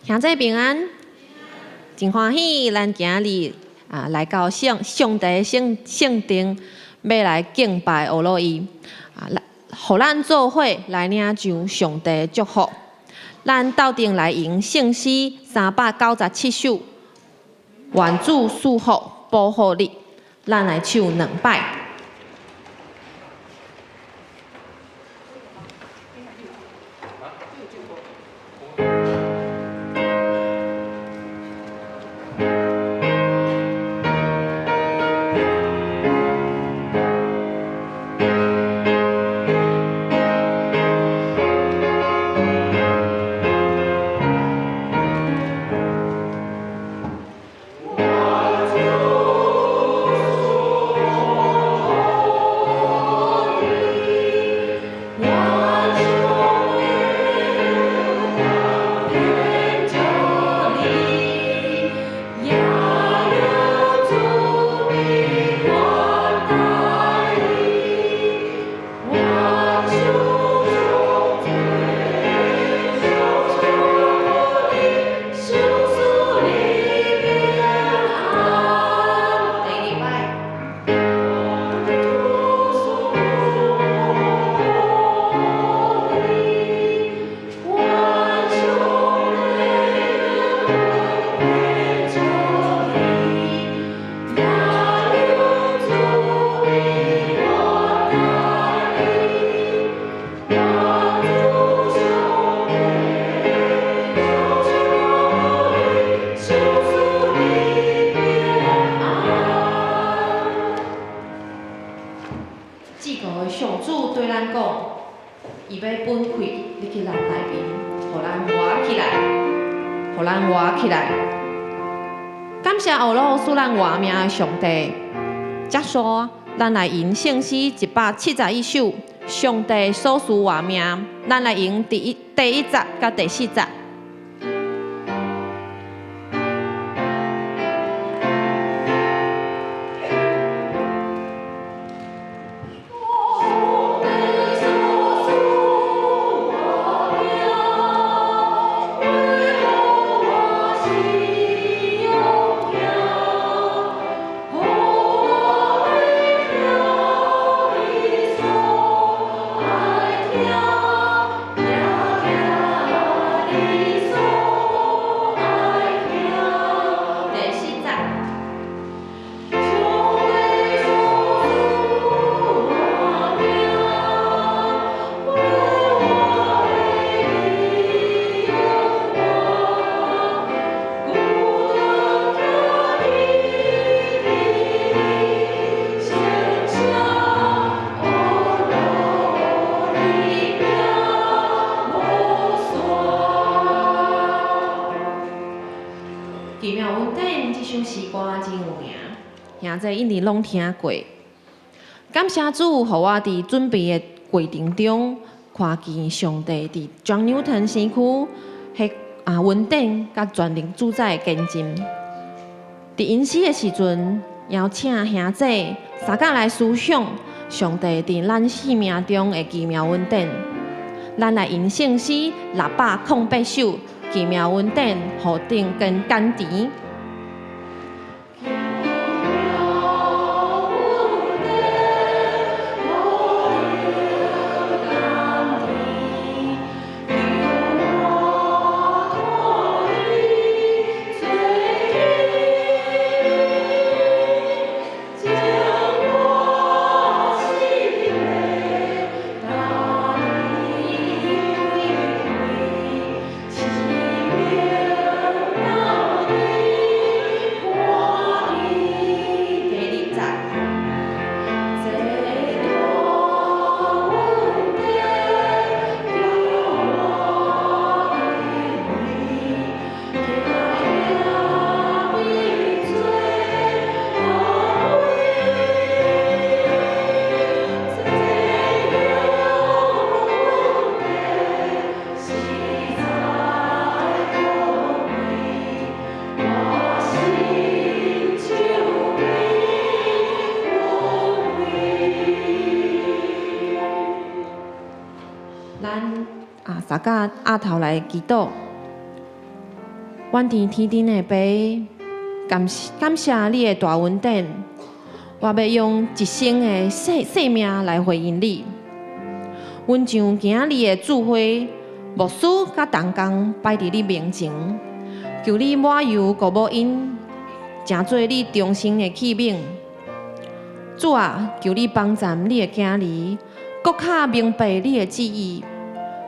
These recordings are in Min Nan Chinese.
兄弟平安，真歡喜，咱今日啊來到聖上帝聖聖殿，欲來敬拜阿羅伊啊，來予咱做伙來領受上帝祝福。咱鬥陣來吟聖詩397首，願主賜福保護你。咱來唱兩擺。至高的上主對咱講，伊欲分氣入去咱內面，予咱活起來，予咱活起來。感謝阿羅賜咱活命的上帝。接續，咱來吟聖詩171首，上帝所賜活命。咱來吟第一節佮第四節。奇妙恩典這首詩歌真有名，兄弟一定攏聽過。感謝主，予我佇準備的過程中，看見上帝佇 John Newton 身軀，彼啊恩典佮全能主宰的見證。佇吟詩的時陣，邀請兄弟相共來思想上帝佇咱生命中的奇妙恩典。咱來吟聖詩608首。奇妙恩典，予頂更甘甜。咱啊，大家額頭來祈禱。阮佇天頂的爸，感感謝你的大恩典，我欲用一生的生命來回應你。阮將今仔日的聚會牧師佮同工擺佇你面前，求你抹油膏抹𪜶，成做你忠心的器皿。主啊，求你幫贊你的囝兒，閣較明白你的旨意，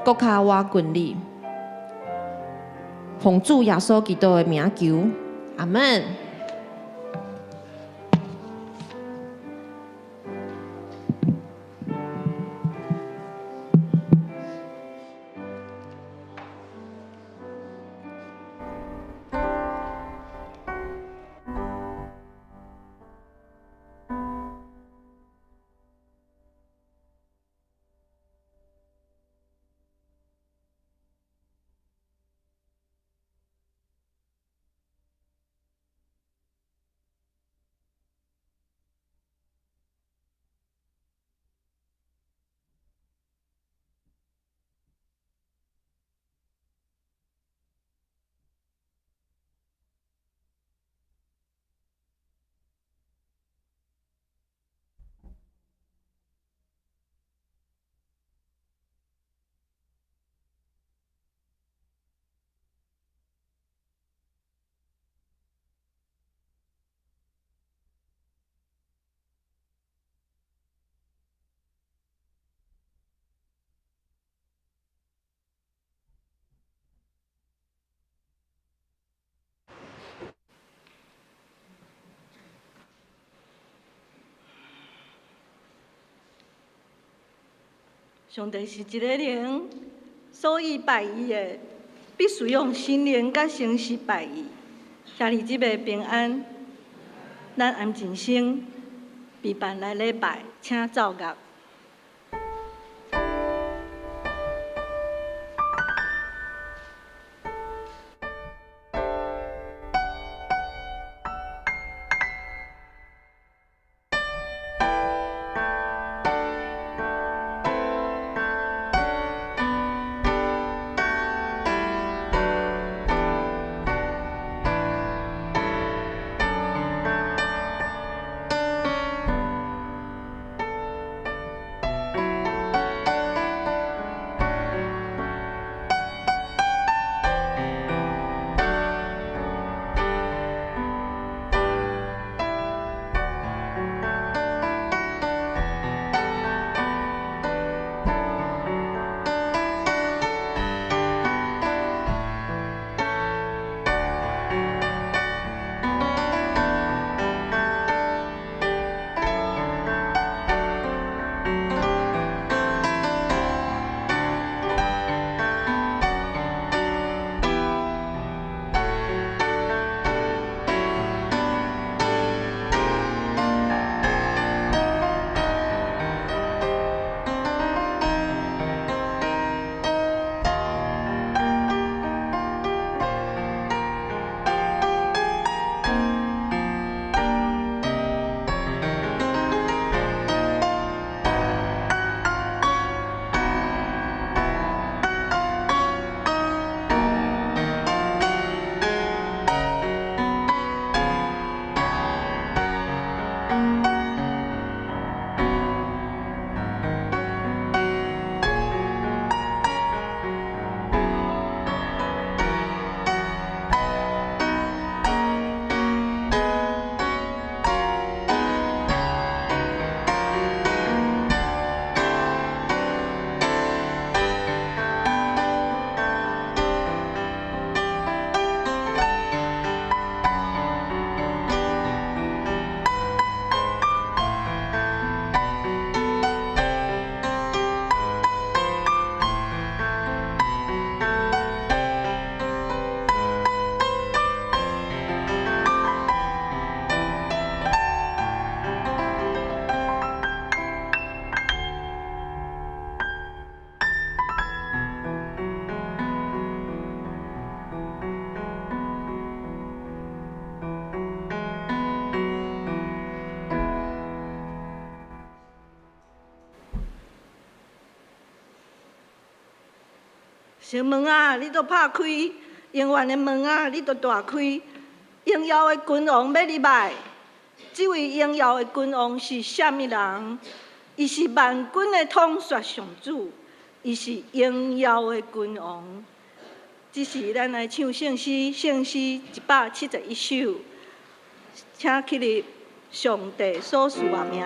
閣較倚近你。奉主耶穌基督的名求，阿門。 上帝是一个靈，所以拜伊的必須用心靈佮誠實拜伊。兄弟姊妹平安，咱安靜心，備辦來禮拜，請奏樂。神門啊，你都拍開，永遠的門仔，你著大開，榮耀的君王欲入來。這位榮耀的君王是啥物人？伊是萬軍的統帥上主，伊是榮耀的君王。這是咱來唱聖詩，聖詩171首，請起立上帝所賜的名。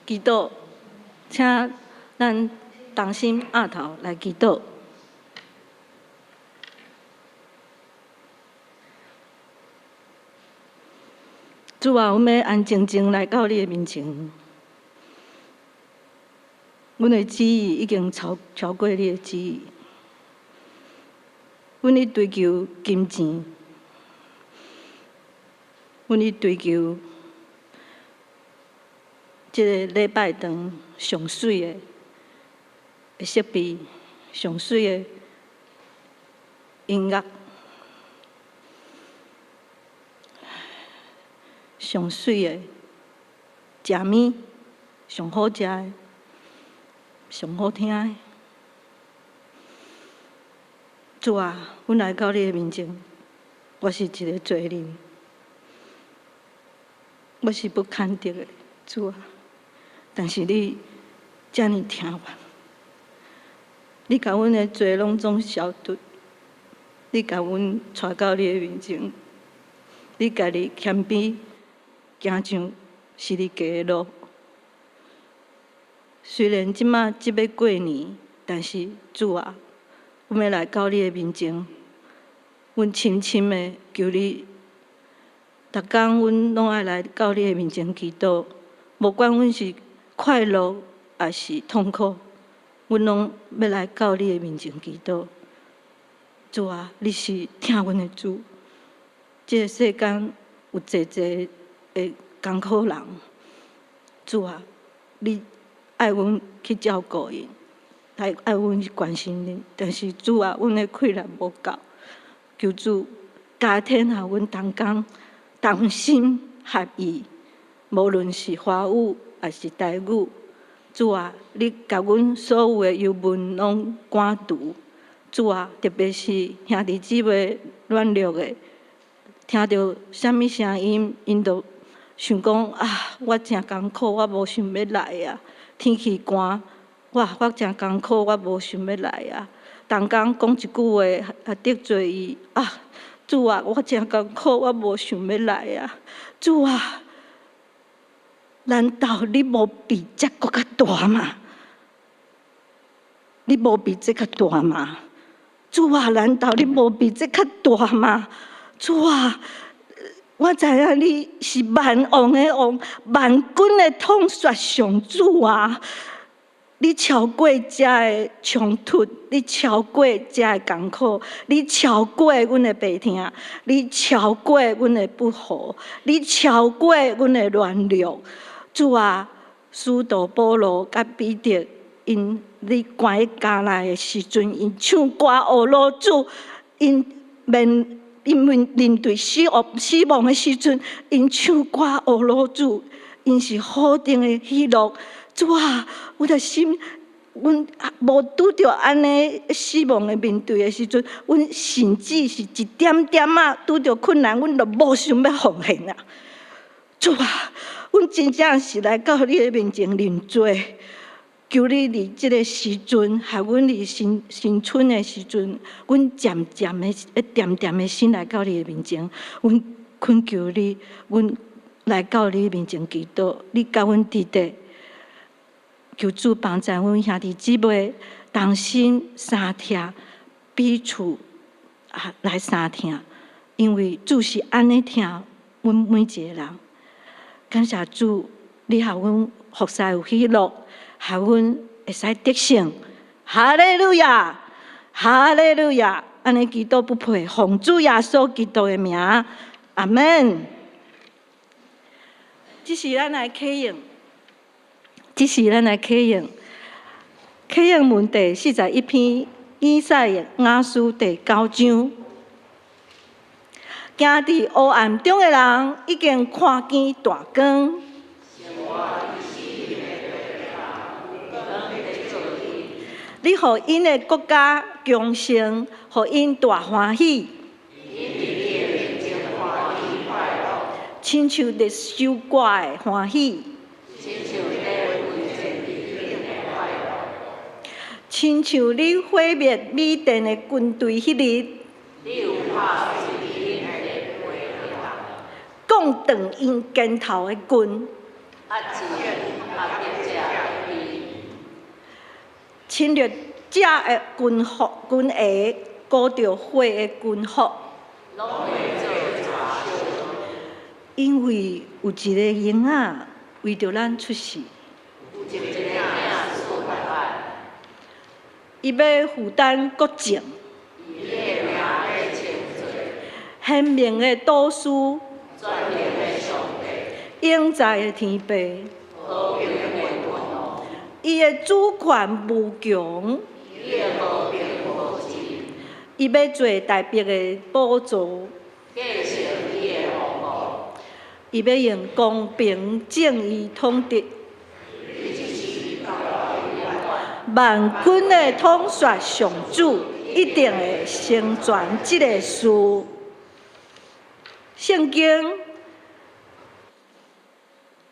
祈禱，請咱同心徛頭來祈禱。主啊，阮欲安靜靜來到你的面前。阮的旨意已經超過你的旨意。阮咧追求金錢，阮咧追求這个禮拜堂上媠的設備，上媠的音樂，上媠的食物，上好食的，上好聽的。主啊，阮來到你的面前，我是一个罪人，我是不堪得的，主啊。但是你遮爾疼阮，你共阮的罪攏總消除，你共阮帶到你的面前，你家己謙卑行上十字架的路。雖然這馬這欲過年，但是主啊，阮欲來到你的面前，阮深深的求你，逐工阮攏愛來到你的面前祈禱，無管阮是快樂抑是痛苦，阮攏欲來到你的面前祈禱。主啊，你是疼阮的主。這个世間有濟濟的艱苦人，主啊，你愛阮去照顧𪜶，愛阮去關心𪜶，但是主啊，阮的氣力無夠，求主加添予阮同工同心合意，無論是華語抑是台語，主啊，你共阮所有的憂悶攏趕除。主啊，特別是兄弟姊妹軟弱的，聽著啥物聲音，𪜶就想講啊，我誠艱苦，我無想欲來啊。天氣寒，我誠艱苦，我無想欲來啊。同工講一句話，啊得罪伊啊，主啊，我誠艱苦，我無想欲來啊。主啊，難道你無比這閣較大嗎？你無比這較大嗎？主啊，難道你無比這較大嗎？主啊，我知影你是萬王的王，萬軍的統帥上主啊！你超過這个衝突，你超過這个艱苦，你超過阮的病痛，你超過阮的不和，你超過阮的軟弱。主啊，使徒保羅佮彼得，𪜶佇關佇監內的時陣，𪜶唱歌呵咾主，𪜶面𪜶面面對死亡的時陣，𪜶唱歌呵咾主，𪜶是何等的喜樂。主啊，阮的心，阮無拄著按呢死亡的面對的時陣，阮甚至是一點點仔拄著困難，阮就無想欲奉獻啊！主啊，阮真正是來到你的面前認罪，求你佇這个時陣，予阮佇新新春的時陣，阮漸漸的、恬恬的心來到你的面前，阮懇求你，阮來到你面前祈禱，你佮阮佇咧。求主幫助阮兄弟姊妹同心相疼，彼此啊來相疼，因為主是按呢疼阮每一個人。感謝主，你予阮服侍有喜樂，予阮會使得勝。哈利路亞，哈利路亞！按呢祈禱不配，奉主耶穌基督的名，阿門。這是咱來啟用。這是咱來啟用，啟用文第41篇，以賽亞書第九章。行佇黑暗中的人，已經看見大光。你予𪜶的國家強盛，予𪜶大歡喜。親像佇收割的歡喜。親像你毀滅米甸的軍隊彼日，摃斷𪜶肩頭的棍，侵略者的軍服、軍鞋，裹著血的軍服。因為有一个嬰仔為著咱出世。伊欲負擔國政，賢明的導師，永在的天父，伊的主權無窮，伊欲做大衛的寶座，伊欲用公平正義統治。萬軍的統帥上主一定會成全這个事。聖經，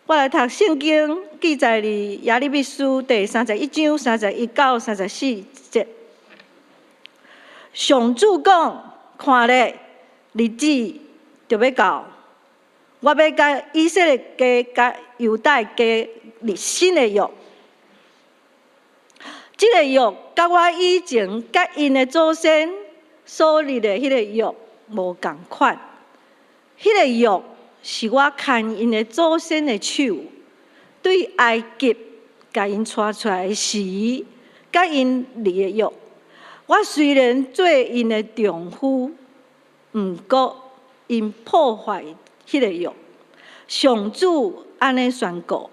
我來讀聖經記載佇耶利米書第31章31到34節。上主講：看咧，日子就欲到，我欲佮以色列家佮猶大家立新的約。這个約佮我以前佮𪜶的祖先所立的彼个約無仝款。彼个約是我牽𪜶的祖先的手，對埃及共𪜶帶出來時，佮𪜶立的約。我雖然做𪜶的丈夫，毋過𪜶破壞彼个約。上主按呢宣告。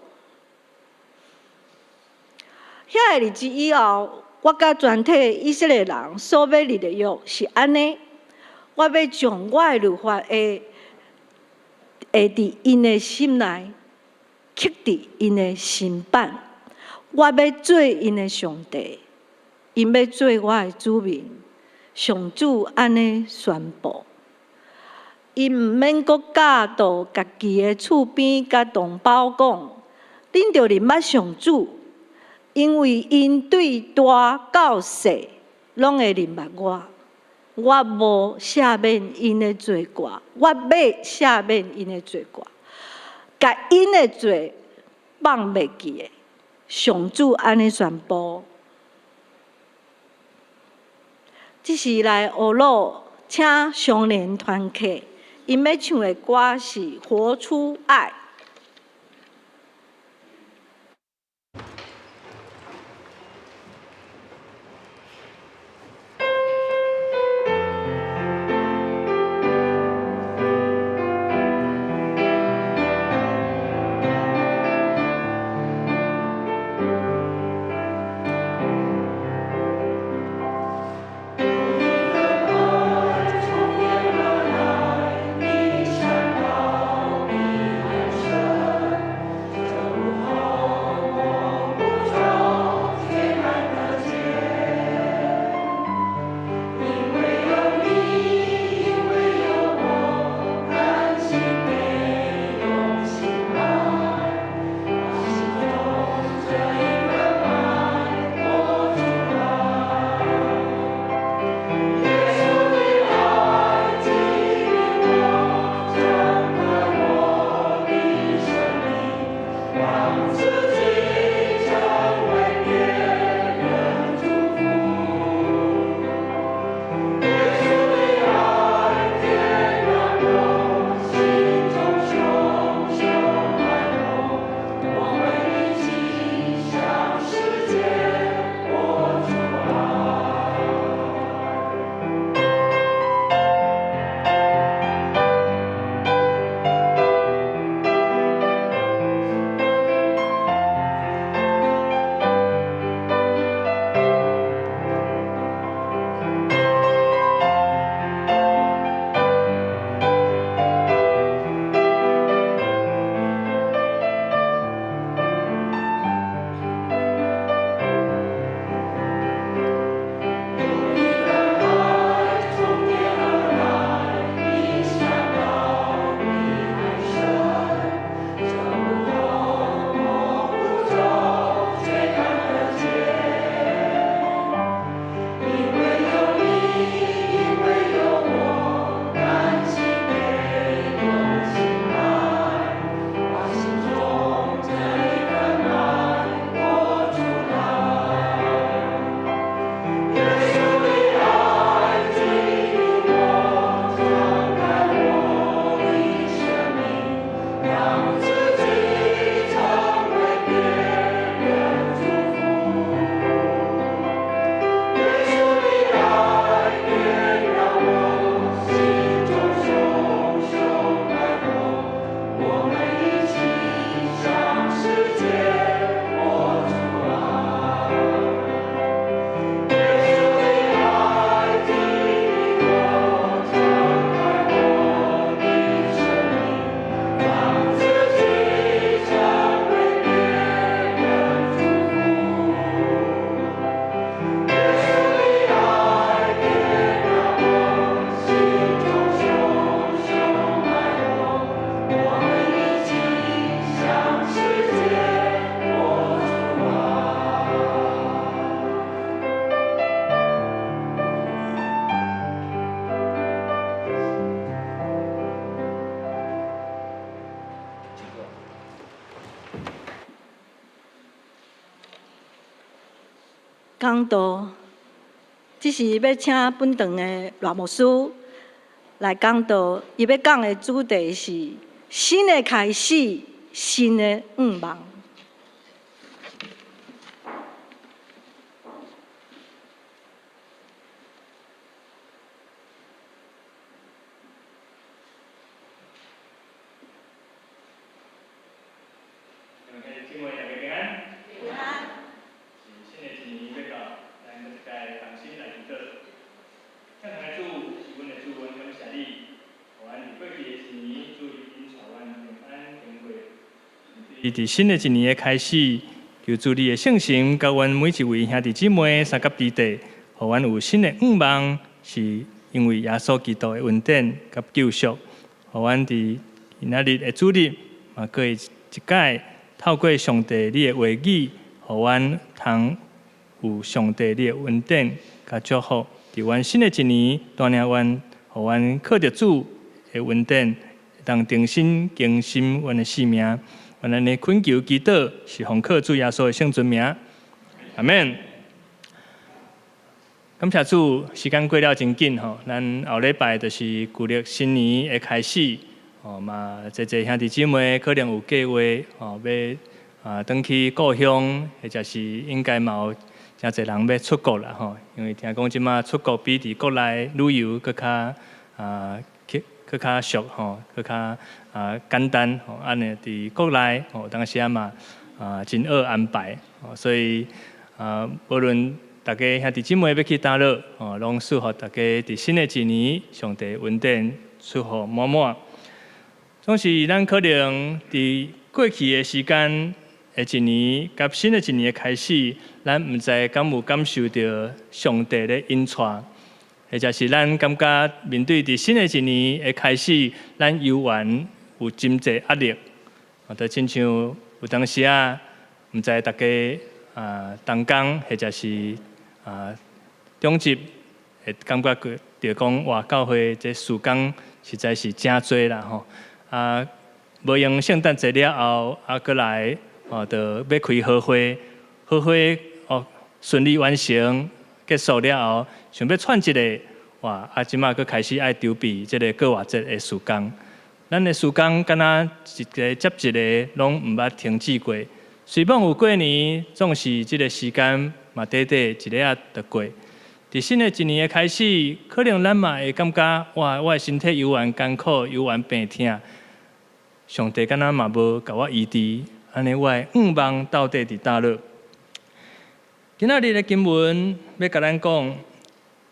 遐个日子以後，我佮全體以色列人所欲立的約是按呢：我欲將我的律法下下佇𪜶的心內，刻佇𪜶的心版。我欲做𪜶的上帝，𪜶欲做我的子民。上主按呢宣布。𪜶毋免閣教導家己的厝邊佮同胞講，恁著認捌上主。因為𪜶對大到細，攏會認捌我。我無赦免𪜶的罪過，我欲赦免𪜶的罪過，共𪜶的罪放袂記的。上主按呢宣布。這是來學魯請少年團契，𪜶欲唱的歌是《活出愛》。講道，這時欲請本堂的賴牧師來講道。伊欲講的主題是新的開始，新的願望。伫新的一年的開始，求主你的聖神佮阮每一位兄弟姊妹相佮弟弟，予阮有新的願望，是因為耶穌基督的恩典佮救贖，予阮佇今仔日的主日，嘛閣會一擺透過上帝你的話語，予阮通有上帝你的恩典佮祝福，佇阮新的一年，帶領阮，予阮靠著主的恩典，會當重新更新阮的生命。阮按呢懇求祈禱，是奉靠主耶穌的聖尊名，阿們。感謝主，時間過了真緊吼，咱後禮拜就是舊曆新年的開始，哦嘛，濟濟兄弟姊妹可能有計劃吼，欲轉去故鄉，或者是應該嘛有誠濟人欲出國啦吼，因為聽講這馬出國比佇國內旅遊閣較啊去閣較俗吼，閣較簡單吼，按呢佇國內吼，當時仔嘛真好安排，所以無論大家兄弟姊妹欲去佗落，吼，攏祝福大家佇新的一年，上帝恩典祝福滿滿。總是咱可能佇過去的時間的一年，佮新的一年的開始，咱毋知敢有感受著上帝咧引帶，或者是咱感覺面對佇新的一年的開始，咱猶原有真濟壓力，就親像有當時仔，毋知大家同工或者是長執會感覺著講，哇，教會這事工實在是誠濟啦吼。無閒聖誕節了後，閣來哦，就欲開好會，好會哦順利完成結束了後，想欲喘一下，哇！這馬閣開始愛籌備這个過活節的事工。咱的事工敢若一个接一个，攏毋捌停止過。雖罔有過年，總是這个時間嘛，短短一下仔就過。佇新的一年的開始，可能咱嘛會感覺，哇！我的身體猶原艱苦，猶原病疼。上帝敢若嘛無共我醫治，按呢我的向望到底佇佗落？今仔日的經文欲共咱講，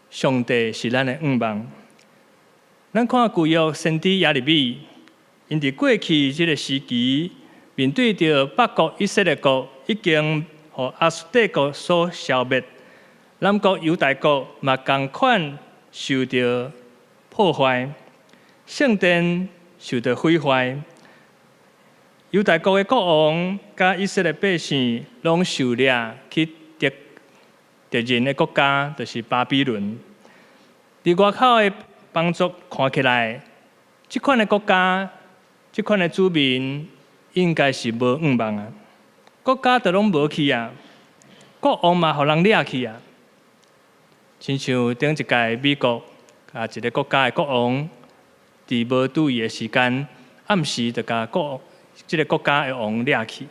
上帝是咱的向望。咱看舊約先知耶利米，𪜶佇過去這个時期，面對著北國以色列國已經予亞述帝國所消滅，南國猶大國嘛仝款受著破壞，聖殿受著毀壞，猶大國的國王佮以色列百姓攏受掠去敵敵人的國家，就是巴比倫。佇外口的幫助看起來，這款的國家，這款的子民應該是無向望啊！國家都攏無去啊，國王嘛予人掠去啊。親像頂一屆美國一个國家的國王，佇無注意的時間，暗時就共國這个國家的王掠去。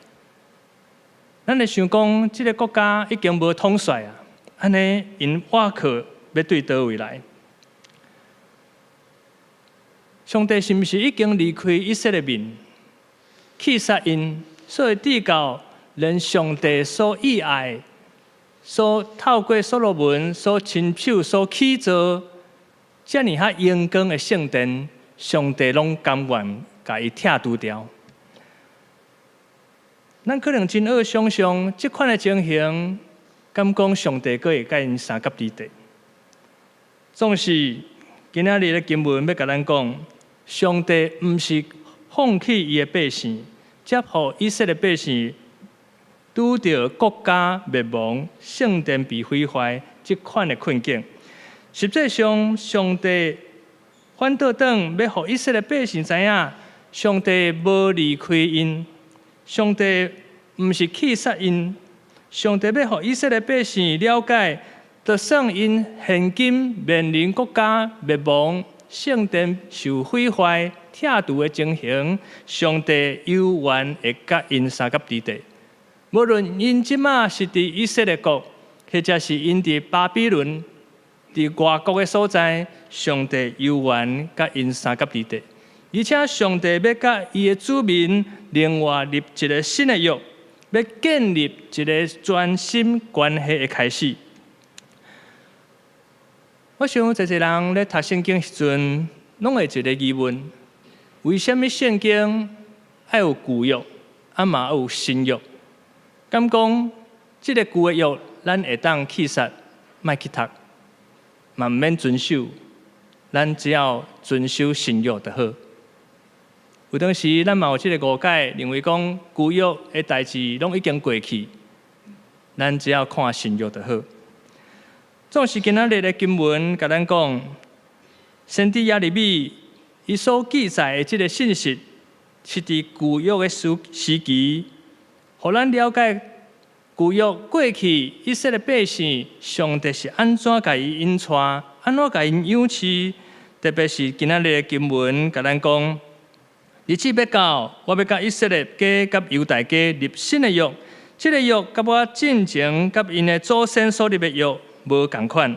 咱會想講，這个國家已經無統帥啊，按呢𪜶倚靠欲對佗位來？上帝是毋是已經離開以色列民，棄殺𪜶，所以至到連上帝所意愛、所透過所羅門所親手所起造，遮爾較榮光的聖殿，上帝攏甘願共伊拆除掉。咱可能真好想像，這款的情形，敢講上帝閣會佮𪜶相佮佇底？總是今仔日的經文欲共咱講，上帝毋是放棄伊的百姓，才予以色列百姓拄著國家滅亡、聖殿被毀壞這款的困境。實際上，上帝反倒轉欲予以色列百姓知影，上帝無離開𪜶，上帝毋是棄殺𪜶，上帝欲予以色列百姓了解，就算𪜶現今面臨國家滅亡、聖殿受毀壞、拆除的情形，上帝猶原會佮𪜶相佮佇底。無論𪜶這馬是佇以色列國，或者是𪜶佇巴比倫、佇外國的所在，上帝猶原佮𪜶相佮佇底。而且上帝欲佮伊的子民另外立一个新的約，欲建立一个全新關係的開始。我想，濟濟人咧讀聖經時陣，攏會一个疑問：為啥物聖經愛有舊約，嘛有新約？敢講，這个舊的約，咱會當棄殺，莫去讀，嘛毋免遵守，咱只要遵守新約就好。有當時咱嘛有這个誤解，認為講舊約的代誌攏已經過去，咱只要看新約就好。總是今仔日的經文共咱講，先知耶利米伊所記載的這个信息，是佇舊約的時時期，予咱了解舊約過去以色列百姓，上帝是按怎共伊引帶，按怎共𪜶養飼？特別是今仔日的經文，共咱講：日子欲到，我欲佮以色列家佮猶大家立新的約。這个約佮我進前佮𪜶的祖先所立的約無仝款。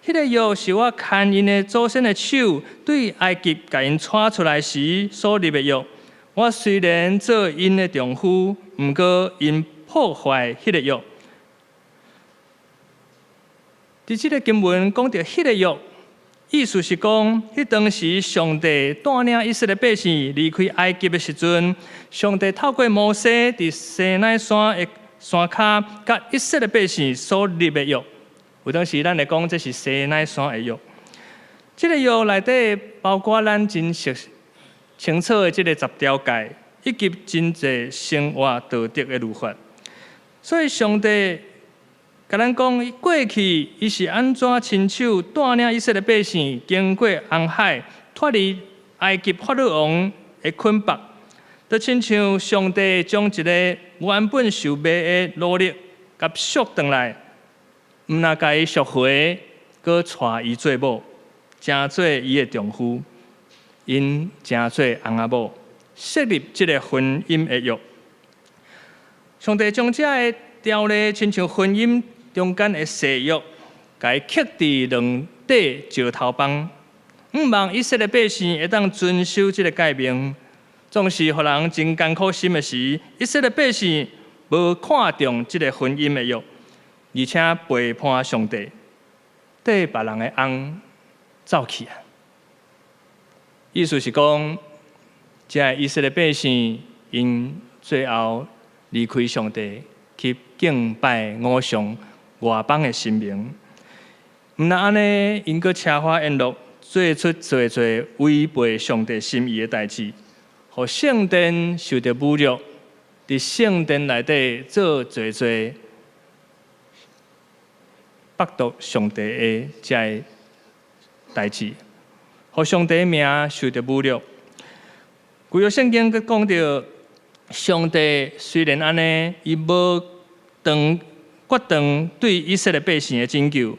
彼个約是我牽𪜶的祖先的手，對埃及共𪜶帶出來時所立的約。我雖然做𪜶的丈夫，毋過𪜶破壞彼个約。佇這个經文講著彼个約，意思是講，彼當時上帝帶領以色列百姓離開埃及的時陣，上帝透過摩西佇西奈山的山跤，佮以色列百姓所立的約。有當時咱會講這是西奈山的約。這个約內底包括咱真熟清楚的這个十條誡，以及真濟生活道德的律法。所以上帝共咱講，過去伊是按怎親手帶領以色列百姓經過紅海，脫離埃及法老王的捆綁，就親像上帝將一个原本受賣的奴隸共贖轉來，毋但共伊贖回，閣娶伊做某，成做伊的丈夫，𪜶成做翁仔某，設立這个婚姻的約。上帝將這个條例，親像婚姻中間的誓約，共伊刻佇兩塊石頭枋，向望以色列百姓會當遵守這个誡命。總是予人真艱苦心的是，以色列百姓無看重這个婚姻的約，而且背叛上帝，綴別人的翁走去啊！意思是講，這个以色列百姓𪜶最後離開上帝，去敬拜偶像外邦的神明。毋但按呢，𪜶閣奢華宴樂，做出濟濟違背上帝心意的代誌，予聖殿受著侮辱，佇聖殿內底做濟濟剝奪上帝的這个代誌，予上帝名受著侮辱。舊約聖經閣講著，上帝雖然按呢，伊無斷決斷對以色列百姓的拯救。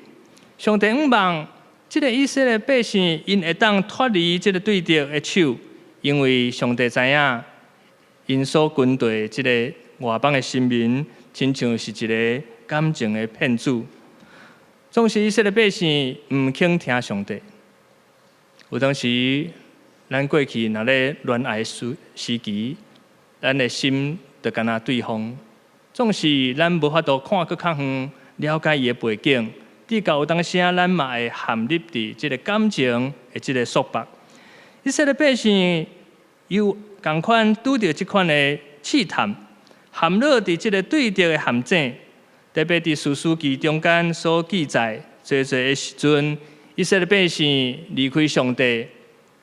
上帝向望這个以色列百姓，𪜶會當脫離這个對敵的手，因為上帝知影，𪜶所跟隨這个外邦的神明，親像是一个感情的騙子。總是以色列百姓毋肯聽上帝。有當時，咱過去若咧戀愛時時期，咱的心就敢若對方，總是咱無法度看閣較遠，了解伊的背景，直到有當時啊，咱嘛會陷入佇這个感情的這个束縛。以色列百姓有仝款拄著這款的試探，陷落佇這个對敵的陷阱。特別佇士師記中間所記載，濟濟的時陣，以色列百姓離開上帝，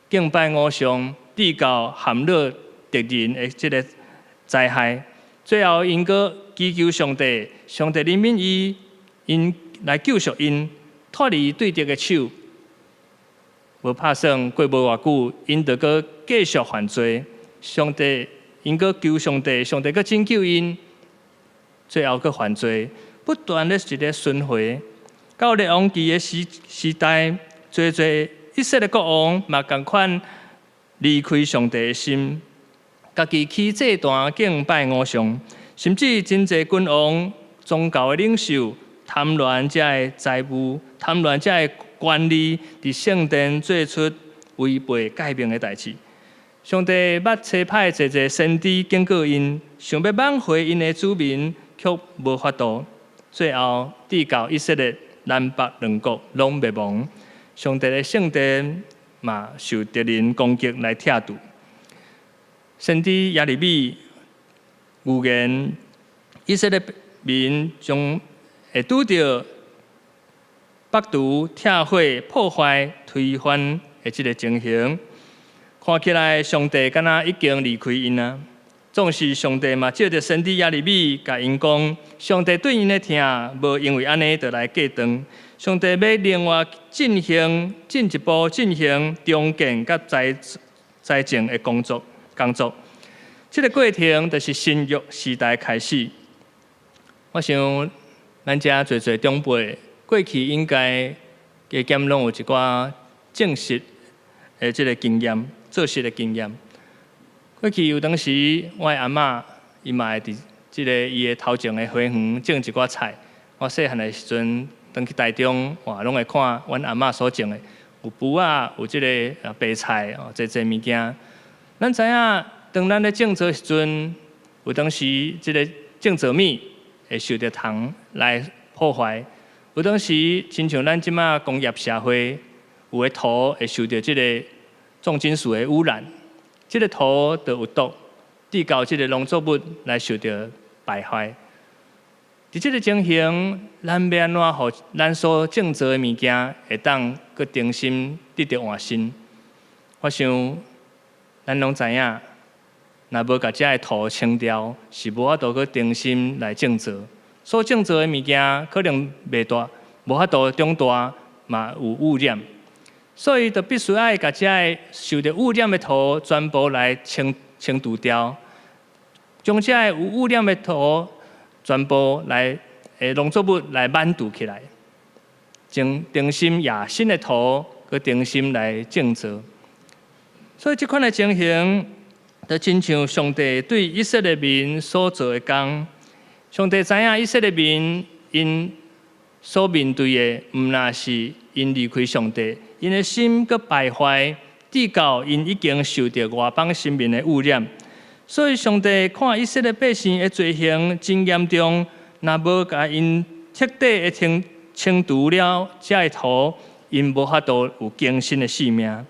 敬拜偶像，直到陷落敵人的這个災害。最後，𪜶閣祈求上帝，上帝憐憫伊，𪜶來救贖𪜶，脫離對敵的手。無拍算過無偌久，𪜶就閣繼續犯罪。上帝，𪜶閣求上帝，上帝閣拯救𪜶，最後閣犯罪，不斷咧一个循環。到列王紀的時時代，濟濟以色列國王嘛仝款離開上帝的心，家己起祭壇敬拜偶像，甚至真濟君王、宗教的領袖貪戀這个財物，貪戀這个權力，佇聖殿做出違背誡命的代誌。上帝捌差派濟濟先知警告𪜶，想欲挽回𪜶的子民，卻無法度。最後，直到以色列南北兩國攏滅亡，上帝的聖殿嘛受敵人攻擊來拆除。先知耶利米預言，以色列民將會拄著北除、拆毀、破壞、推翻的這个情形。看起來上帝敢若已經離開𪜶啊！總是上帝嘛藉著先知耶利米共𪜶講，上帝對𪜶的疼無因為按呢就來隔斷。上帝欲另外進行進一步進行重建佮栽栽種的工作工作。這个過程就是新約時代開始。我想咱遮濟濟長輩過去應該加減攏有一寡種植的這个經驗，做穡的經驗。過去有當時，我的阿嬤伊嘛會佇這个伊的頭前的花園種一寡菜。我細漢的時陣，轉去台中，哇，攏會看阮阿嬤所種的，有匏仔，有這个白菜，哦，濟濟物件。咱知影，當咱咧種稻時陣，有當時這个種稻米會受著蟲來破壞；有當時，親像咱這馬工業社會，有的土會受著這个重金屬的污染，這个土就有毒，致到這个農作物來受著敗壞。佇這个情形，咱欲按怎予咱所種植的物件會當閣重新得著換新？我想，咱攏知影，若無共遮的土清掉，是無法度閣重新來種植。所種植的物件可能袂大，無法度長大，嘛有污染。所以，就必須愛共遮的受著污染的土全部來清清除掉，將遮的有污染的土全部來農作物來挽除起來，將重新用新的土，閣重新來種植。所以，這款的情形，就親像上帝對以色列民所做的工。上帝知影以色列民𪜶所面對的，毋但是𪜶離開上帝，𪜶的心閣敗壞，致到𪜶已經受著外邦神明的污染。所以，上帝看以色列百姓的罪行真嚴重，若無共𪜶徹底的清清除了遮的土，𪜶無法度有更新的生命。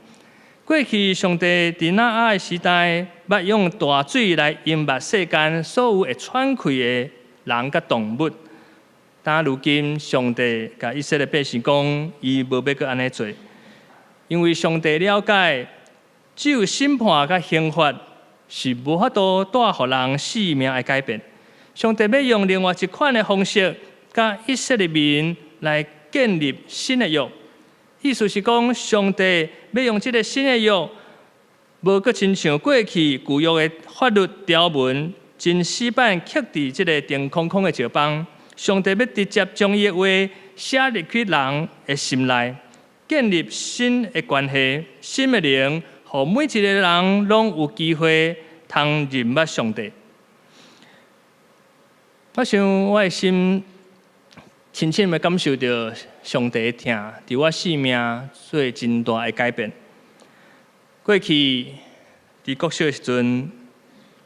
過去，上帝佇挪亞的時代，捌用大水來淹沒世間所有會喘氣的人佮動物。但如今，上帝共以色列百姓講，伊無欲閣按呢做，因為上帝了解，只有審判佮刑罰是無法度帶予人生命的改變。上帝欲用另外一款的方式，佮以色列民來建立新的約。意思是講，上帝欲用這个新的約，無閣親像過去舊約的法律條文，真死板刻佇這个釘空空的石枋。上帝欲直接將伊的話寫入去人的心內，建立新的關係、新的靈，予每一个人攏有機會通認捌上帝。我想我的心深深的感受著上帝的疼，佇我生命做真大的改變。過去佇國小的時陣，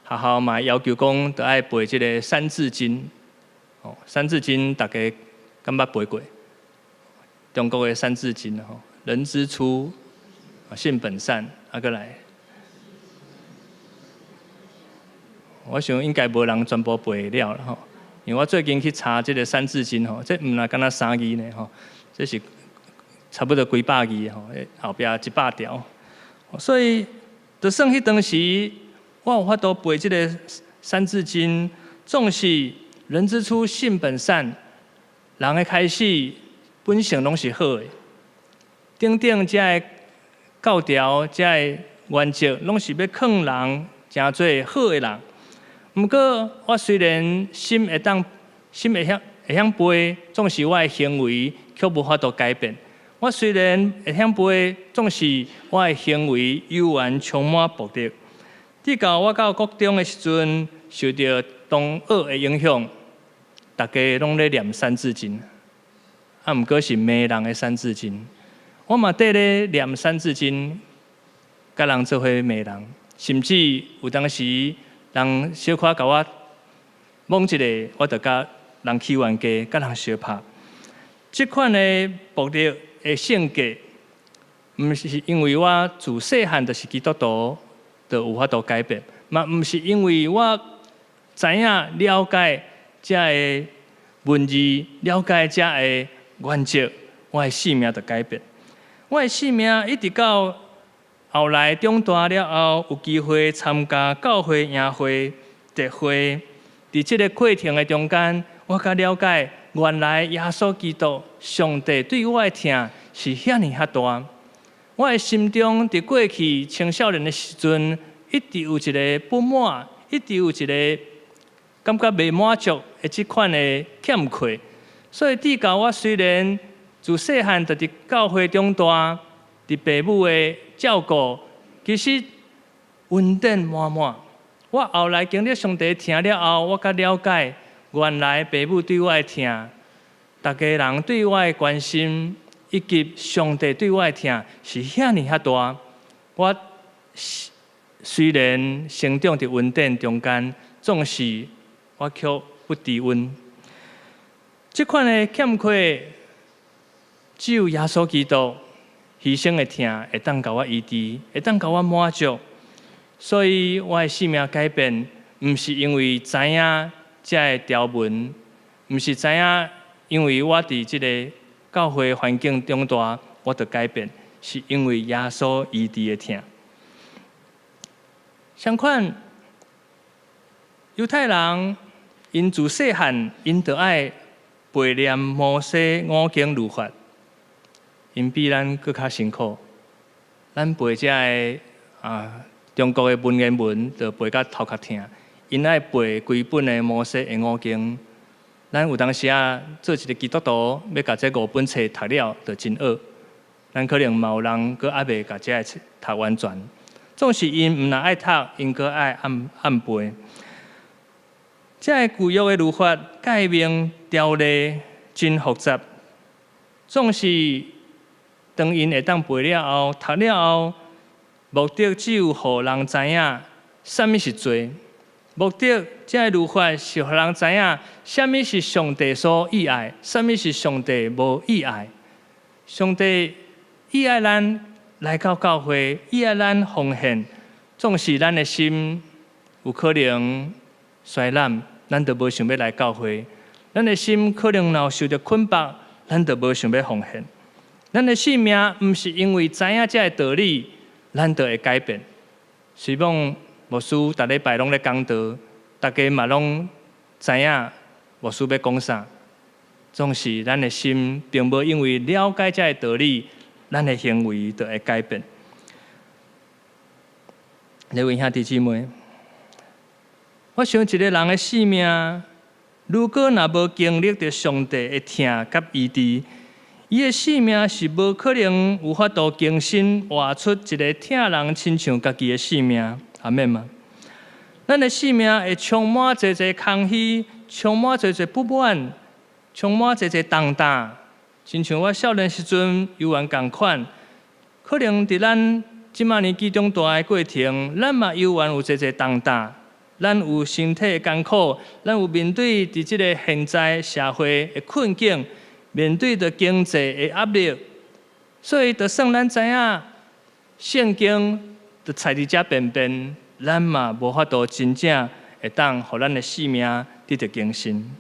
學校嘛要求講，著愛背這个《三字經》。哦，《三字經》大家敢捌背過？中國的《三字經》吼，人之初，性本善，啊，閣來。我想應該無人全部背了啦吼，因為我最近去查這个《三字經》吼，這毋若干焦三字呢吼，這是差不多幾百字吼，後壁一百條。所以，就算彼當時我有法度背這个《三字經》，總是人之初性本善，人的開始本性攏是好的。等等，遮的教條、遮的原則，攏是欲勸人成做好的人。毋過，我雖然心會當心會曉會曉背，總是我的行為卻無法度改變。我雖然會曉背，總是我的行為猶原充滿暴力。直到我到國中的時陣，受著同學的影響，逐家攏咧念《三字經》，啊，毋過是罵人的《三字經》。我嘛綴咧念《三字經》，佮人做伙罵人，甚至有當時人小可共我摸一下，我就佮人起冤家，佮人相拍。這款的暴力的性格，毋是因為我自細漢就是基督徒，就有法度改變，嘛毋是因為我知影了解遮的文字，了解遮的原則，我的生命就改變。我的生命一直到後來長大了後，有機會參加教會營會、特會，佇這个過程的中間，我才了解原來耶穌基督上帝對我的疼是遐爾遐大。我的心中佇過去青少年的時陣，一直有一个不滿，一直有一个感覺袂滿足的這款的欠缺。所以，直到我雖然自細漢就佇教會長大，佇爸母的照顧，其實恩典滿滿。我後來經歷上帝疼了後，我較了解，原來爸母對我的疼，逐家人對我的關心，以及上帝對我的疼是遐爾遐大。我雖然成長佇恩典中間，總是我卻不知恩。這款的欠缺，只有耶穌基督犧牲的疼會當共我醫治，會當共我滿足。所以我的生命改變，毋是因為知影這个條文，毋是知影因為我佇這个教會環境長大，我就改變，是因為耶穌醫治的疼。相款，猶太人𪜶自細漢，𪜶就愛背念摩西五經律法，𪜶比咱閣較辛苦。咱背這个啊，中國的文言文就背甲頭殼疼，𪜶愛背規本的摩西的五經。咱有當時仔做一个基督徒，欲共這五本冊讀了，就真僫。咱可能嘛有人閣猶未共這个冊讀完全。總是𪜶毋但愛讀，𪜶閣愛按按背。這个舊約的律法誡命條例真複雜，總是當𪜶會當背了後、讀了後，目的只有予人知影啥物是罪。目的這个律法是予人知影啥物是上帝所喜愛，啥物是上帝無喜愛。上帝喜愛咱來到教會，喜愛咱奉獻，總是咱的心有可能衰懶，咱就無想欲來教會。咱的心可能若有受著捆綁，咱就無想欲奉獻。咱的生命毋是因為知影這个道理，咱就會改變。雖罔牧師逐禮拜攏咧講道，大家嘛攏知影牧師欲講啥，總是咱的心並無因為了解這个道理，咱的行為就會改變。各位兄弟姊妹，我想一个人的生命，如果若無經歷著上帝的疼佮醫治，伊的生命是無可能有法度更新，活出一个疼人親像家己的生命。阿們嗎？咱的生命會充滿濟濟空虛，充滿濟濟不滿，充滿濟濟重擔。親像我少年時陣猶原仝款，可能佇咱這馬年紀長大的過程，咱嘛猶原有濟濟重擔。咱有身體的艱苦，咱有面對佇這个現在社會的困境，面對著經濟的壓力，所以就算咱知影聖經就載佇遮邊邊，咱嘛無法度真正會當予咱的生命得著更新。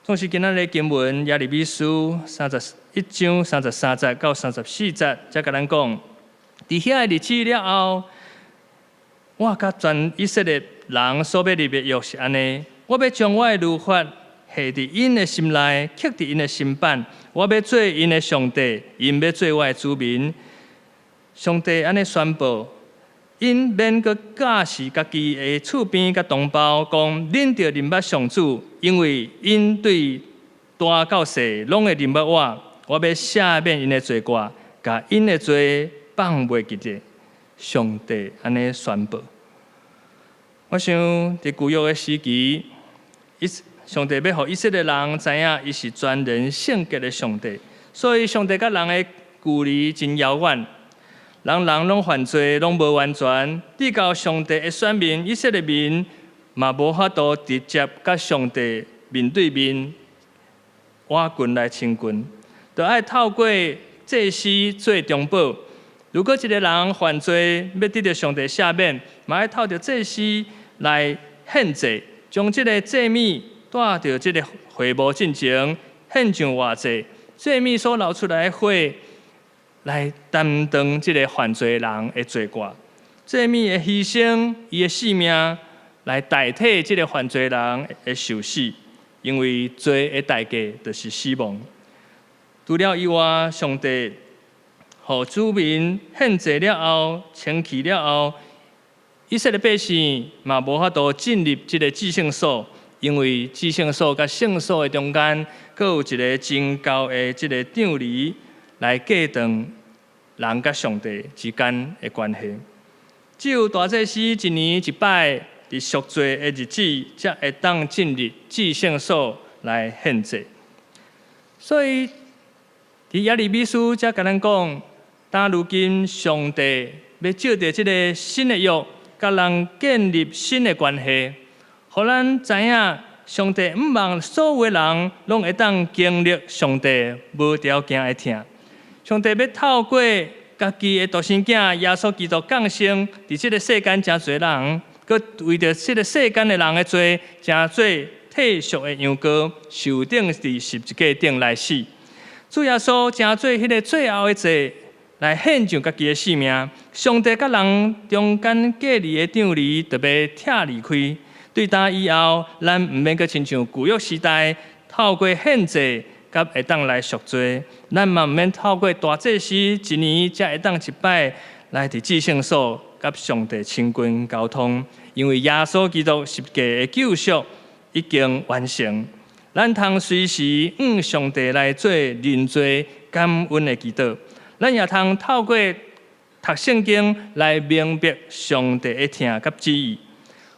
總是今仔日經文耶利米書31章33節到34節，才共咱講，佇遐个日子了後，我佮全以色列人所欲立的約是按呢：我欲將我的律法下佇𪜶的心內，刻佇𪜶的心版。我欲做𪜶的上帝，𪜶欲做我的子民。上帝按呢宣布，𪜶免閣教示家己的厝邊佮同胞，講恁著認捌上主，因為𪜶對大到細攏會認捌我。我欲赦免𪜶的罪過，共𪜶的罪放袂記得。上帝按呢宣布。我想佇舊約的時期，上帝欲予以色列人知影，伊是全然聖潔的上帝，所以上帝佮人的距離真遙遠。人人攏犯罪，攏無完全。直到上帝的選民以色列民嘛無法度直接佮上帝面對面，倚近來親近，就愛透過祭司做中保。如果一个人犯罪，欲得著上帝赦免，嘛愛透著祭司來獻祭，將這个祭物帶著這个會幕進前，獻上活祭，祭物所流出來的血，來擔當這个犯罪人的罪過。祭物的犧牲，伊的性命來代替這个犯罪人的受死，因為罪的代價就是死亡。除了以外，上帝予子民獻祭了後，清氣了後，以色列百姓嘛無法度進入這个至聖所，因為至聖所佮聖所的中間，閣有一个真厚的這个帳籬來隔斷人佮上帝之間的關係。只有大祭司一年一擺佇贖罪的日子，才會當進入至聖所來獻祭。所以，佇耶利米書才共咱講，當如今上帝欲藉著這个新的約，佮人建立新的關係，予咱知影上帝向望所有的人攏會當經歷上帝無條件的疼。上帝欲透過家己的獨生囝耶穌基督降生，佇這个世間成做人，閣為著這个世間的人的罪，成做替贖的羊羔，受釘佇十字架頂來死。主耶穌成做彼个最後的祭，來獻上家己的性命。上帝佮人中間隔離的帳籬，就欲拆離開。對今以後，咱毋免閣親像舊約時代，透過獻祭，才會當來贖罪。咱嘛毋免透過大祭司一年才會當一擺來佇至聖所佮上帝親近溝通，因為耶穌基督十架的救贖已經完成。咱通隨時向上帝來做認罪感恩的祈禱。咱也通透過讀聖經來明白上帝的疼佮旨意，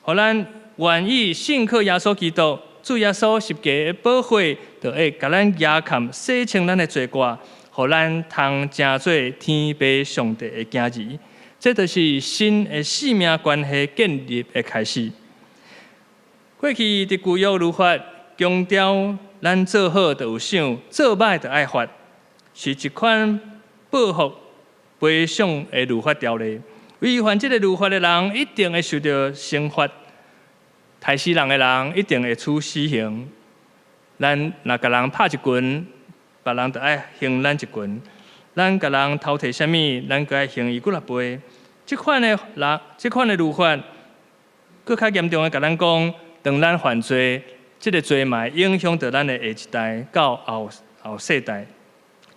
予咱願意信靠耶穌基督，主耶穌十架的寶血，就會共咱遮蓋洗清咱的罪過，予咱通成做天父上帝的囝兒。這就是新的性命關係建立的開始。過去佇舊約律法強調，咱做好就有賞，做歹就愛罰，是一款報復賠償的律法條例。違反這个律法的人，一定會受著懲罰。刣死人的人一定會處死刑。咱若共人拍一拳，別人就愛還咱一拳。咱共人偷提啥物，咱閣愛還伊幾若倍。這款的人，這款的律法，閣較嚴重的，共咱講，當咱犯罪，這个罪嘛會影響著咱的下一代到後後世代。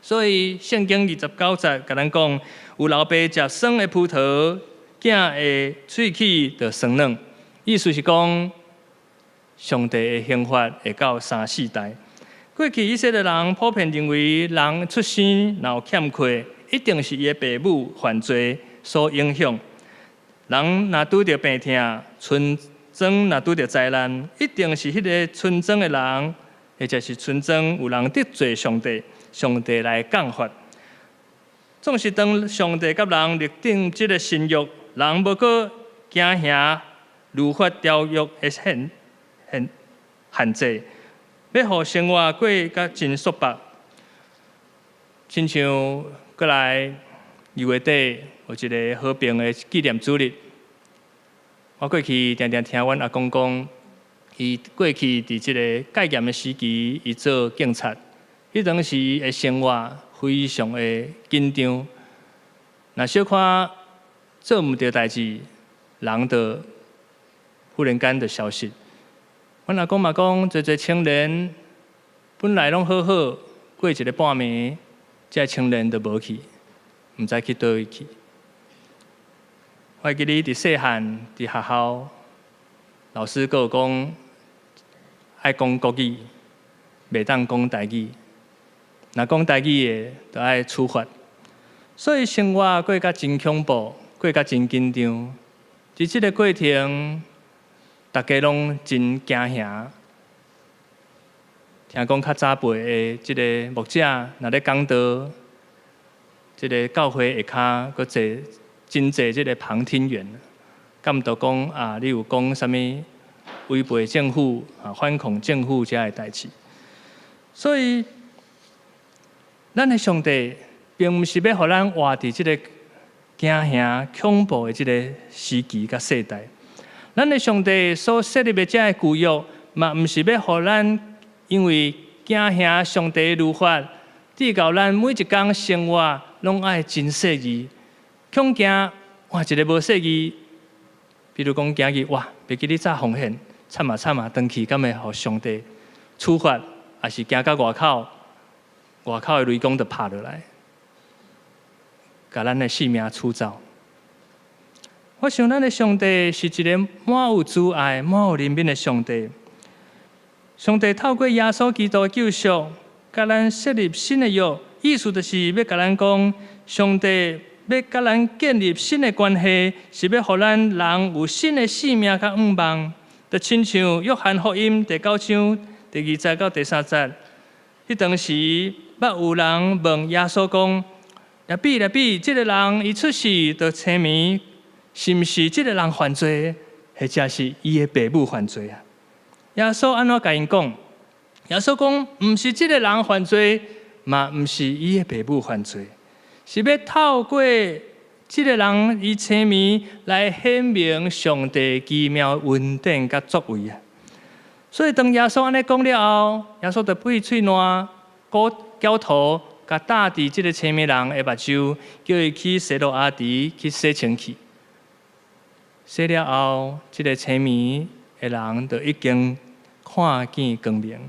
所以聖經29節共咱講，有老爸食酸的葡萄，囝的喙齒就酸軟。意思是講，上帝的刑罰會到三四代。過去以色列人普遍認為，人出生若有欠缺，一定是伊的爸母犯罪所影響。人若拄著病痛，村莊若拄著災難，一定是彼个村莊的人，或者是村莊有人得罪上帝，上帝來降罰。總是當上帝佮人立定這个新約，人無閣驚嚇律法條約的限限限制，欲予生活過較真束縛。親像過來2月底有一个和平的紀念主日，我過去定定聽阮阿公講，伊過去佇這个戒嚴的時期，伊做警察，彼當時的生活非常的緊張。若小可做毋著代誌，人就忽然間就消失。阮阿公嘛講，濟濟青年本來攏好好，過一个半暝，這个青年就無去，毋知去佗位去。我會記得佇細漢佇學校，老師閣有講愛講國語，袂當講台語。若講台語的，就愛處罰。所以生活過甲真恐怖，過甲真緊張。佇這个過程，逐家攏真驚嚇。聽講較早輩的這个牧者，若咧講道，這个教會下跤閣濟真濟這个旁聽員，監督講啊，你有講啥物違背政府啊、反抗政府遮的代誌。所以，咱的上帝並毋是欲予咱活佇這个驚嚇、恐怖的這个時期佮世代。咱的上帝所設立的這个舊約，嘛毋是欲予咱因為驚嚇上帝的律法，致到咱每一工生活攏愛真細膩。恐驚哇，一个無細膩，比如講今日哇，袂記得紮奉獻，慘啊慘啊，轉去敢會予上帝處罰，抑是行到外口，外口的雷公就拍落來，共咱的性命取走。我想咱的上帝是一個滿有慈愛、滿有憐憫的上帝。上帝透過耶穌基督的救贖，共咱設立新的約，意思就是欲共咱講，上帝欲共咱建立新的關係，是欲予咱人有新的生命佮向望。就親像約翰福音第九章第二節到第三節，彼當時捌有人問耶穌講：拉比，拉比，這个人伊出世就青盲，是毋是這个人犯罪，或者是伊的爸母犯罪啊？耶穌按怎共𪜶講？耶穌講，毋是這个人犯罪，嘛毋是伊的爸母犯罪，是欲透過這个人伊青盲來顯明上帝奇妙恩典佮作為啊！所以當耶穌按呢講了後，耶穌就擘喙瀾，膏攪塗，共貼佇這个青盲人的目睭，叫伊去西羅亞池去洗身軀。洗了後，這个青盲的人就已經看見光明。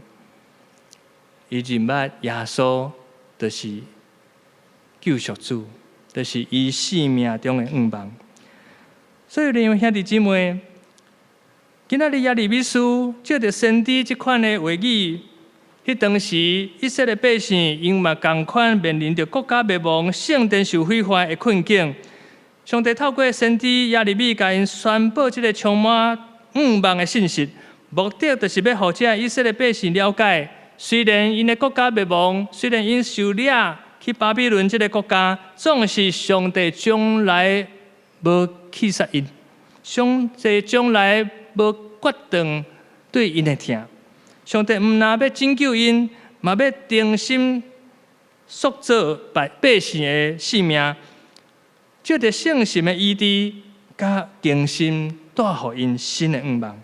伊認捌耶穌就是救贖主，就是伊生命中的向望。所以，恁兄弟姊妹，今仔日耶利米書借著先知這款的話語，彼當時以色列百姓𪜶嘛仝款面臨著國家滅亡、聖殿受毀壞的困境。上帝透過先知耶利米，共𪜶宣布這个充滿向望的信息，目的就是欲予這以色列百姓了解，雖然𪜶的國家滅亡，雖然𪜶受掠去巴比倫這个國家，總是上帝從來無棄殺𪜶，上帝從來無割斷對𪜶的疼。上帝毋但欲拯救𪜶，嘛欲重新塑造百百姓的性命，借著聖神的醫治，佮更新，帶予𪜶新的向望。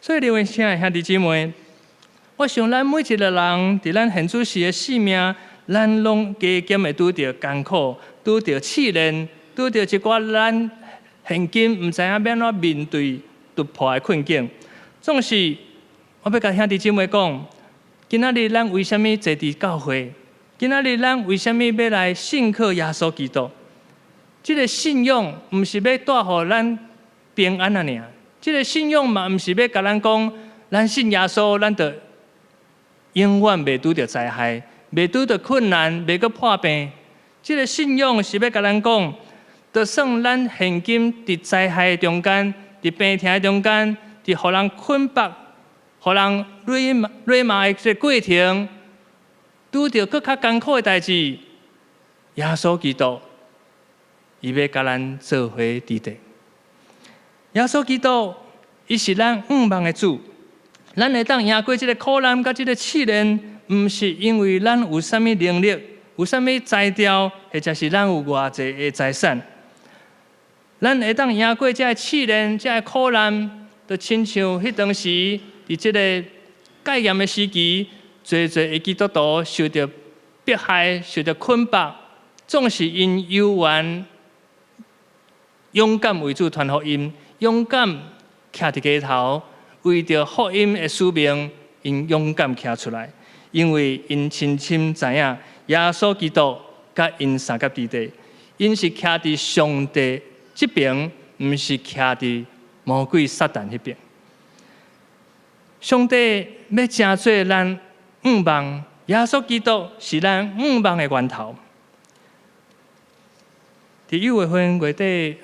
所以，各位親愛兄弟姊妹，我想咱每一个人佇咱現主時的生命，咱攏加減會拄著艱苦，拄著試煉，拄著一寡咱現今毋知影欲按怎面對突破的困境。總是，我欲共兄弟姊妹講，今仔日咱為啥物坐佇教會？今仔日咱為啥物欲來信靠耶穌基督？這个信仰毋是欲帶予咱平安爾，這个信仰嘛毋是欲共咱講，咱信耶穌，咱就永遠袂拄著災害，袂拄著困難，袂閣破病。這个信仰是欲共咱講，就算咱現今佇災害中間，佇病痛中間，佇予人捆綁、予人掠罵的這個過程，拄著閣較艱苦的代誌，耶穌基督伊欲共咱做伙佇佇。耶穌基督，伊是咱向望的主，咱會當贏過這个苦難佮這个試煉，毋是因為咱有啥物能力、有啥物才調，或者是咱有偌濟的財產。咱會當贏過這个試煉、這个苦難，就親像彼當時佇這个戒嚴的時期，濟濟的基督徒受著迫害、受著捆綁，總是𪜶猶原勇敢為主傳福音，勇敢徛佇街頭，為著福音的使命，𪜶勇敢徛出來，因為𪜶深深知影耶穌基督佮𪜶相佮佇佇，𪜶是徛佇上帝這邊，毋是徛佇魔鬼撒旦彼邊。上帝欲成做咱向望，耶穌基督是咱向望的源頭。佇九月份月底，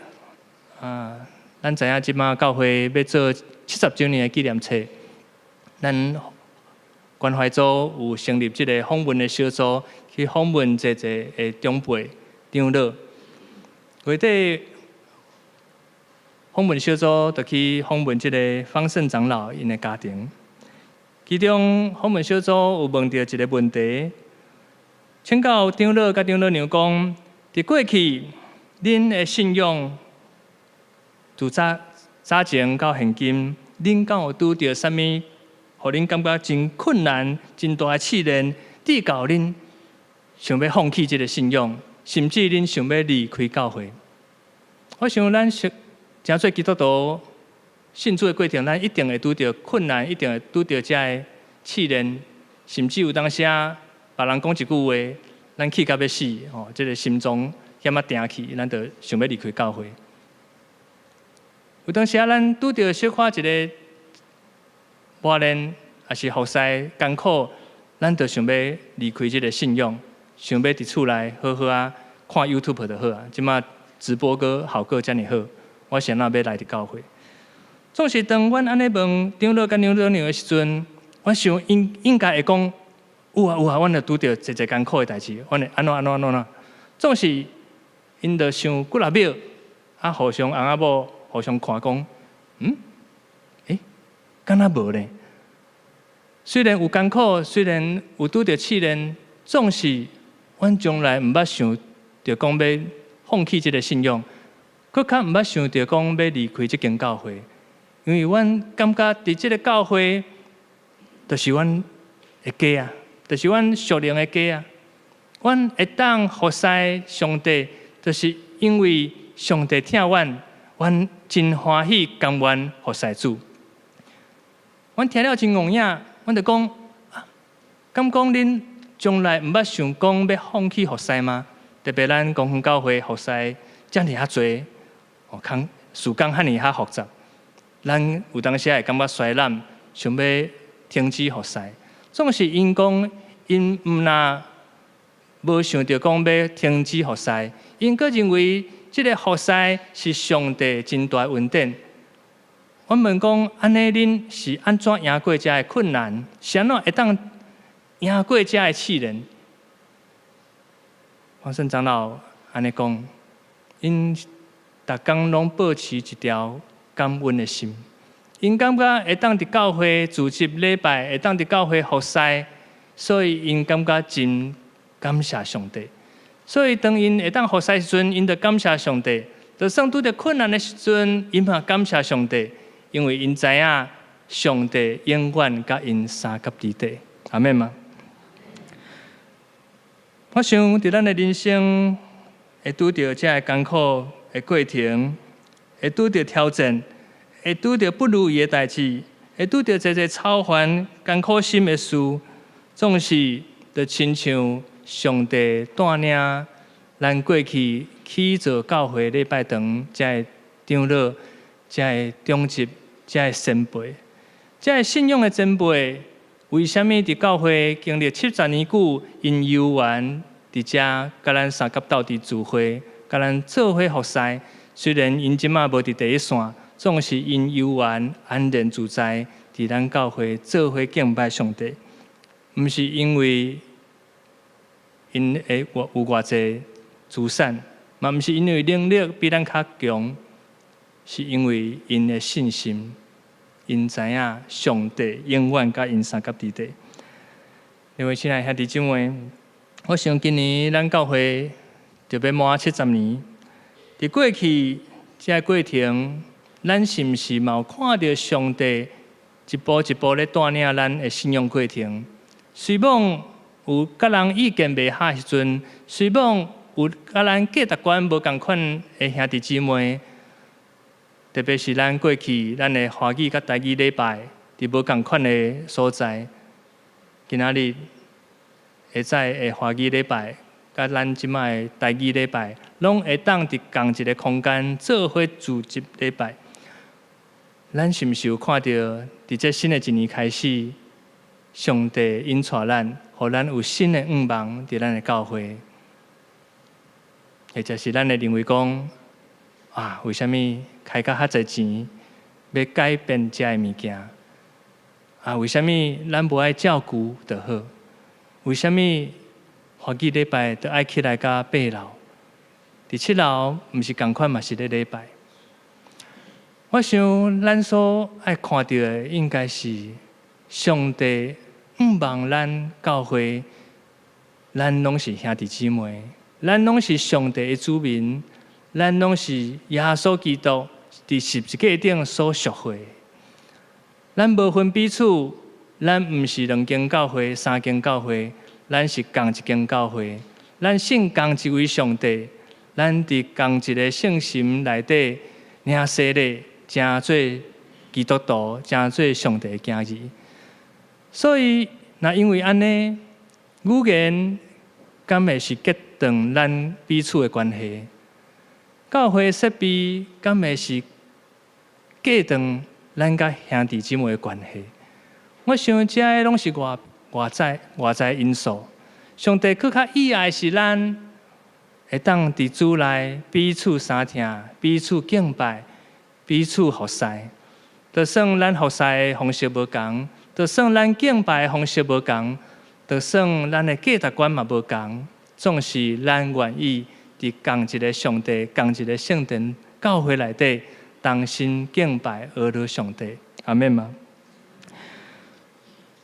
啊，咱知影這馬教會欲做70週年的紀念冊，咱關懷組有成立這个訪問的小組，去訪問濟濟的長輩長老。月底訪問小組就去訪問這个方勝長老𪜶的家庭，其中訪問小組有問著一个問題，請教長老佮長老娘講，佇過去恁的信仰自早早前到現今，恁敢有拄著啥物，予恁感覺真困難、真大的試煉，直到恁想欲放棄這个信仰，甚至恁想欲離開教會。我想咱是成做基督徒信主的過程，咱一定會拄著困難，一定會拄著這个試煉，甚至有當時啊，別人講一句話，咱氣甲欲死，吼，這个心臟險仔定去，咱就想欲離開教會。有當時啊，咱拄著小可一个磨練，抑是服侍艱苦，咱就想欲離開這个信仰，想欲佇厝內好好仔看 YouTube 就好啊。這馬直播閣效果遮爾好，我是按怎欲來佇教會？總是當阮按呢問長老佮長老娘的時陣，我想𪜶應該會講有啊有啊，阮就拄著濟濟艱苦的代誌，阮會按怎按怎按怎。總是𪜶就想幾若秒，啊，互相翁仔某互相看講，嗯，欸，敢若無呢？雖然有艱苦，雖然有拄著試煉，總是阮從來毋捌想著講欲放棄這个信仰，閣較毋捌想著講欲離開這間教會，因為阮感覺佇這个教會，就是阮的家啊，就是阮屬靈的家啊。阮會當服侍上帝，就是因為上帝疼阮，阮真歡喜甘願服侍主。阮聽了真戇影，阮就講，敢講恁從來毋捌想講欲放棄服侍嗎？特別咱光復教會服侍遮爾仔濟，哦，工事工遐爾仔複雜，咱有當時會感覺衰懶，想欲停止服侍。總是𪜶講，𪜶毋若無想著講欲停止服侍，𪜶閣認為這个服侍是上帝真大恩典。阮問講，按呢恁是按怎贏過這个困難？是按怎會當贏過這个試煉？黃勝長老按呢講，𪜶逐工攏保持一條感恩的心，𪜶感覺會當佇教會組織禮拜，會當佇教會服侍，所以𪜶感覺真感謝上帝。所以當𪜶會當服侍時陣，𪜶就感謝上帝；就算拄著困難的時陣，𪜶嘛感謝上帝，因為𪜶知影上帝永遠佮𪜶相佮佇底。阿們嗎？我想佇咱的人生會拄著這个艱苦的過程，會拄著挑戰，會拄著不如意的代誌，會拄著濟濟操煩艱苦心的事，總是就親像上帝帶領咱過去起造教會禮拜堂，這个長老、這个長執、這个前輩、這个信仰的前輩，為啥物佇教會經歷70年久，𪜶猶原佇遮佮咱相佮鬥陣聚會，佮咱做伙服侍。雖然𪜶這馬無佇第一線，總是𪜶猶原安然自在，佇咱教會做伙敬拜上帝。毋是因為𪜶會有偌濟資產，嘛毋是因為能力比咱較強，是因為𪜶的信心，𪜶知影上帝永遠佮𪜶相佮佇底。各位親愛兄弟姊妹，我想今年咱教會就欲滿70年。佇過去這個過程，咱是毋是嘛有看著上帝一步一步咧帶領咱的信仰過程？雖罔有佮人意見袂合時陣，雖罔有佮咱價值觀無仝款的兄弟姊妹，特別是咱過去咱的華語佮台語禮拜佇無仝款的所在，今仔日會早的華語禮拜，佮咱這馬的台語禮拜，攏會當佇仝一个空間做伙組織禮拜。咱是毋是有看著佇這新的一年開始，上帝引帶咱，予咱有新的願望佇咱的教會，或者是咱會認為講，啊，為啥物開甲遐濟錢，欲改變遮的物件？啊，為啥物咱無愛照舊就好？為啥物華語禮拜都愛起來到八樓？佇七樓毋是仝款嘛是咧禮拜？我想咱所愛看著的，應該是上帝向望咱教會，咱攏是兄弟姊妹，咱攏是上帝的子民，咱攏是耶穌基督佇十字架頂所贖回。咱無分彼此，咱毋是兩間教會、三間教會，咱是仝一間教會。咱信仝一位上帝，咱佇仝一个聖神內底領洗禮，成做基督徒，成做上帝的囝兒。所以，若因為按呢，語言敢會是隔斷咱彼此的關係？教會設備敢會是隔斷咱佮兄弟姊妹的關係。我想這攏是外在因素。上帝閣較喜愛是咱會當佇主內彼此相疼、彼此敬拜、彼此服侍。就算咱服侍的方式無仝，就算咱敬拜的方式無仝，就算咱的價值觀嘛無仝，總是咱願意佇仝一个上帝、仝一个聖殿教會內底同心敬拜阿羅上帝。阿們嗎？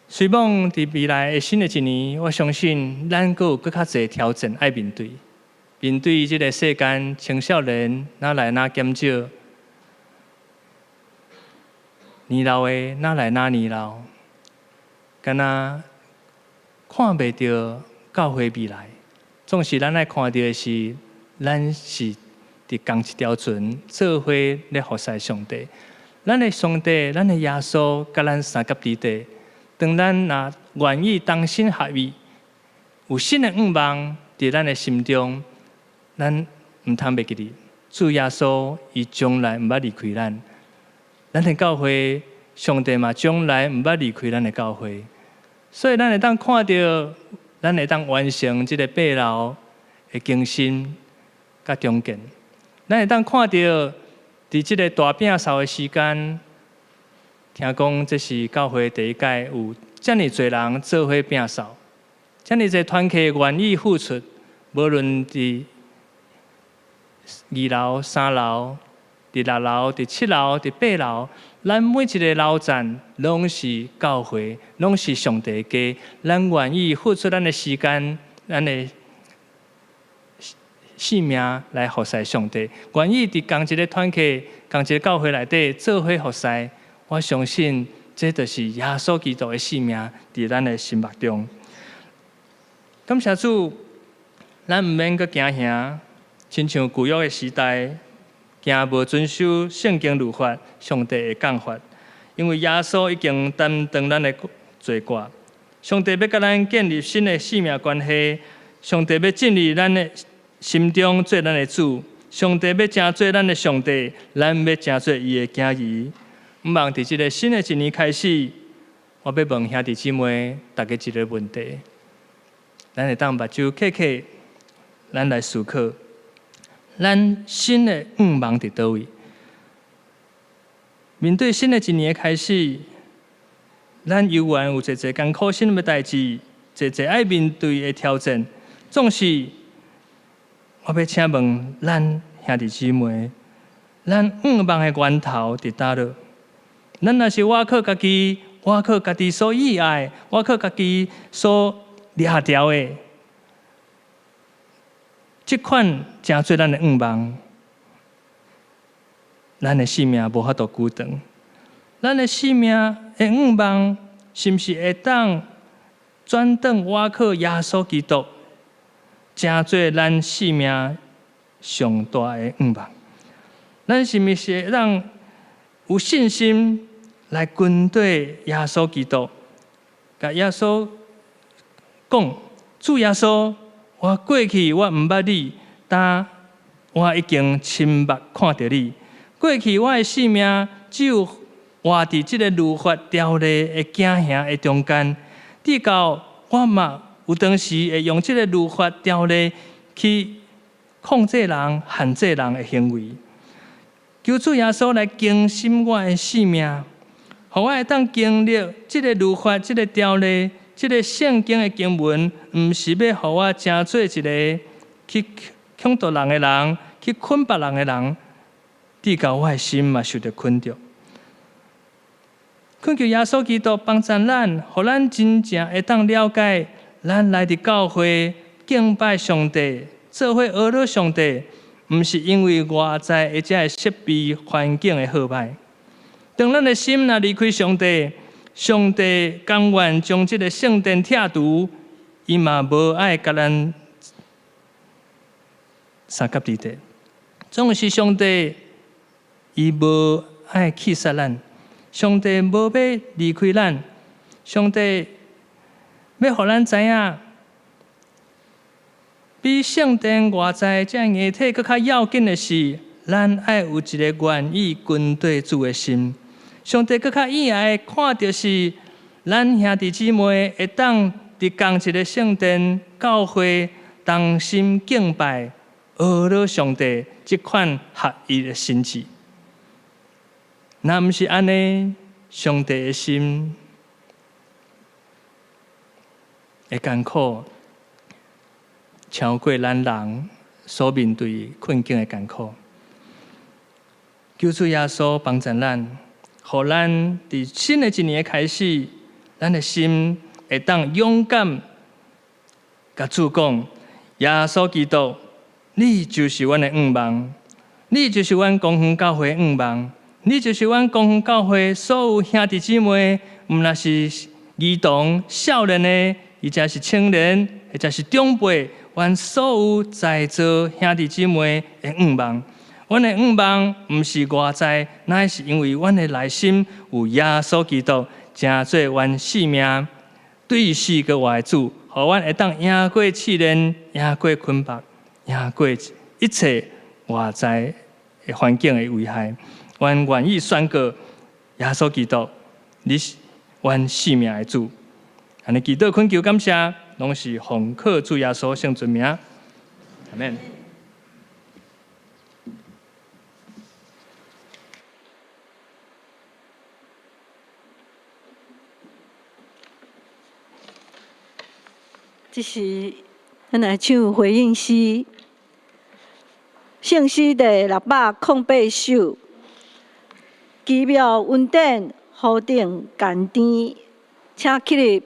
雖罔佇未來的新的一年，我相信咱閣有閣較濟挑戰愛面對，面對這个世間青少年若來若減少，年老的若來若年老，敢若看袂著教會未來。總是咱愛看著的是，咱是佇仝一條船做伙咧服侍上帝。咱的上帝，咱的耶穌，佮咱相佮佇底。當咱若願意同心合意，有新的願望佇咱的心中，咱毋通袂記得，主耶穌伊從來毋捌離開咱。咱的教會，上帝嘛從來毋捌離開咱的教會，所以咱會當看著，咱會當完成這个爬樓的更新佮重建。咱會當看著，佇這个大摒掃的時間，聽講這是教會第一屆有遮爾濟人做伙摒掃，遮爾濟團契願意付出，無論佇二樓、三樓、佇六樓、佇七樓、佇八樓，咱每一个樓層攏是教會，攏是上帝的家。咱願意付出咱的時間、咱的性命來服侍上帝，願意佇仝一个團契、仝一个教會內底做伙服侍。我相信這就是耶穌基督的性命佇咱的心目中。感謝主，咱毋免閣驚嚇，親像舊約的時代，驚無遵守聖經律法，上帝會降罰。因為耶穌已經擔當咱的罪過。上帝欲佮咱建立新的性命關係，上帝欲進入咱的心中做咱的主，上帝欲成做咱的上帝，咱欲成做伊的囝兒。毋望佇這个新的一年開始，我欲問兄弟姊妹逐家一个問題：咱會當目睭瞌瞌，咱來思考，咱新的願望佇佗位？面對新的一年的開始，咱猶原有濟濟艱苦辛的代誌，濟濟愛面對的挑戰。總是，我欲請問咱兄弟姊妹，咱願望的源頭佇佗落？咱若是倚靠家己，倚靠家己所喜愛，倚靠家己所掠著的，這款成做咱的願望，咱的性命無法度久長。咱的性命的願望，是毋是會當轉轉倚靠耶穌基督，成做咱性命上大的願望？咱是毋是會當有信心來跟隨耶穌基督，共耶穌講：主耶穌，我過去我毋捌你，但我已經親目看著你。過去我的性命只有活佇這个律法條例的驚嚇的中間，直到我嘛有當時會用這个律法條例去控制人、限制人的行為。求主耶穌來更新我的性命，予我會當經歷這个律法、這个條例、這个聖經的經文，毋是欲予我成做一个去強奪人的人，去捆綁人的人，直到我的心嘛受著捆著。懇求耶穌基督幫助咱，予咱真正會當了解，咱來佇教會敬拜上帝，做伙學了上帝，毋是因為外在的這个設備環境的好歹。當咱的心若離開上帝，上帝甘願將這个聖殿拆除，伊嘛無愛共咱相佮佇底。總是上帝，伊無愛棄殺咱，上帝無欲離開咱，上帝欲予咱知影，比聖殿外在這硬體閣較要緊的是，咱愛有一个願意跟綴主的心。上帝閣較意愛看著是，咱兄弟姊妹會當佇仝一个聖殿教會同心敬拜，學了上帝這款合一的心志。若毋是按呢，上帝的心會艱苦，超過咱人所面對困境的艱苦。求主耶穌幫助咱，予咱佇新的一年的開始，咱的心會當勇敢，共主講：耶穌基督，你就是阮的向望，你就是阮光遠教會的向望，你就是阮光遠教會所有兄弟姊妹，毋但是兒童、少年的，或者是青年，或者是長輩，阮所有在座兄弟姊妹的向望。阮的向望毋是外在，乃是因為阮的內心有耶穌基督，成做阮性命對死閣活的主，予阮會當贏過試煉，贏過捆綁，贏過一切外在的環境的危害。阮願意宣告耶穌基督，你是阮性命的主。按呢祈禱懇求感謝，攏是奉靠主耶穌聖尊名。阿們。這時，咱來唱回應詩，聖詩第608首，奇妙恩典何等甘甜，請起立。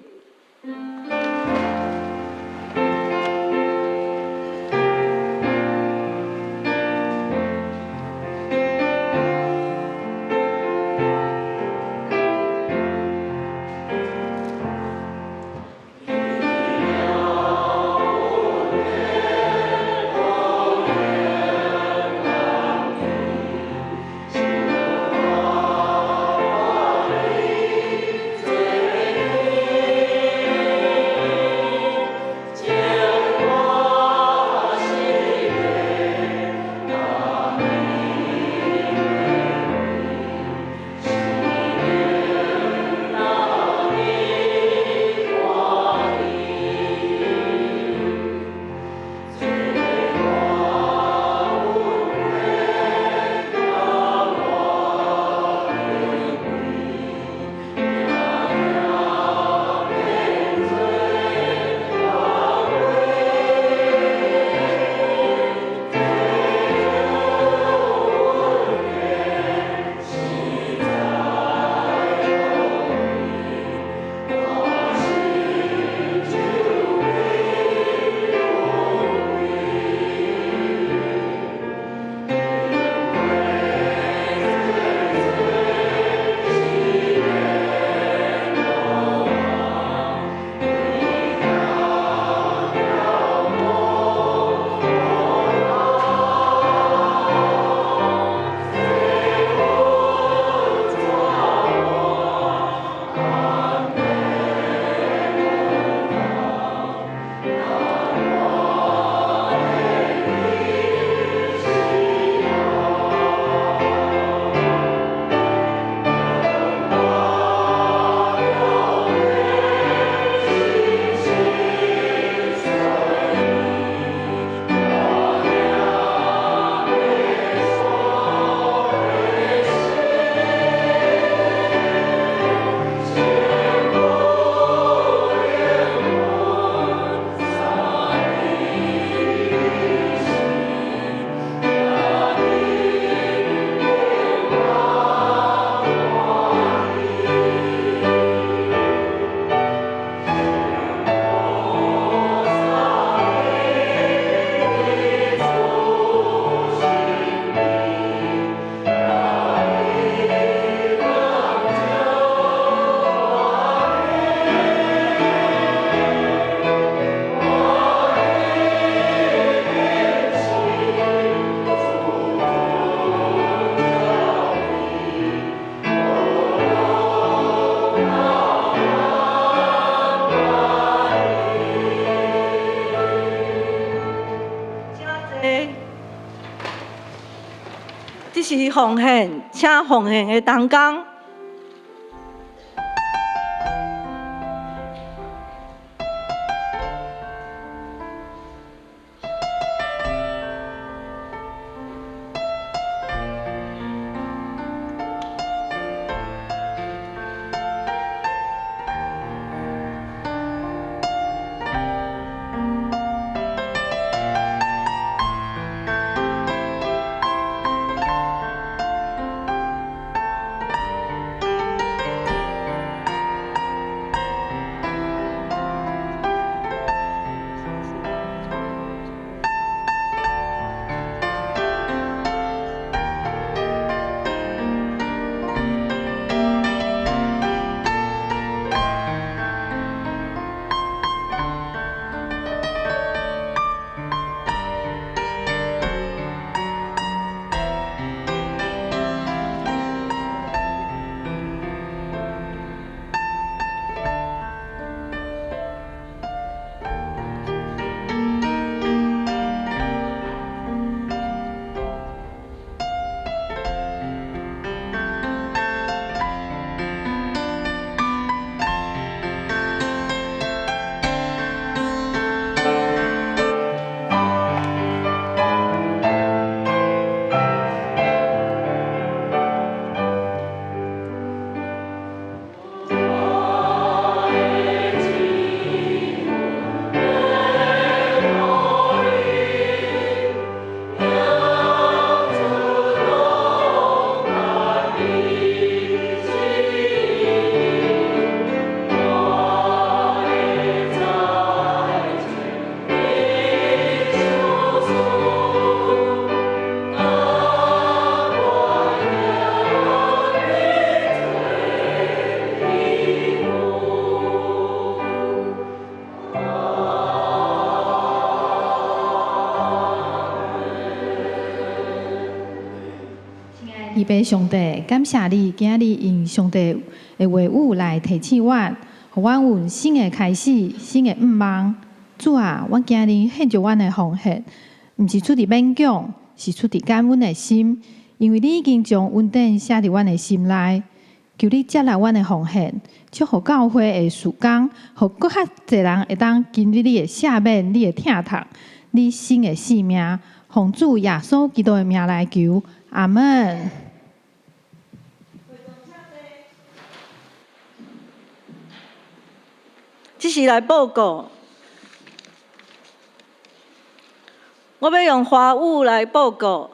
時奉獻，請奉獻的同工。慈悲上帝，感謝你今日用上帝的話語來提醒阮，予阮有新的開始，新的向望。主啊，阮今日獻上阮的奉獻，毋是出佇勉強，是出佇感恩的心，因為你已經將恩典寫佇阮的心內。求你接納阮的奉獻，祝福教會的事工，予閣較濟人會當經歷你的赦免、你的疼痛、你新的生命。奉主耶穌基督的名來求，阿門。這是來報告，我欲用華語來報告。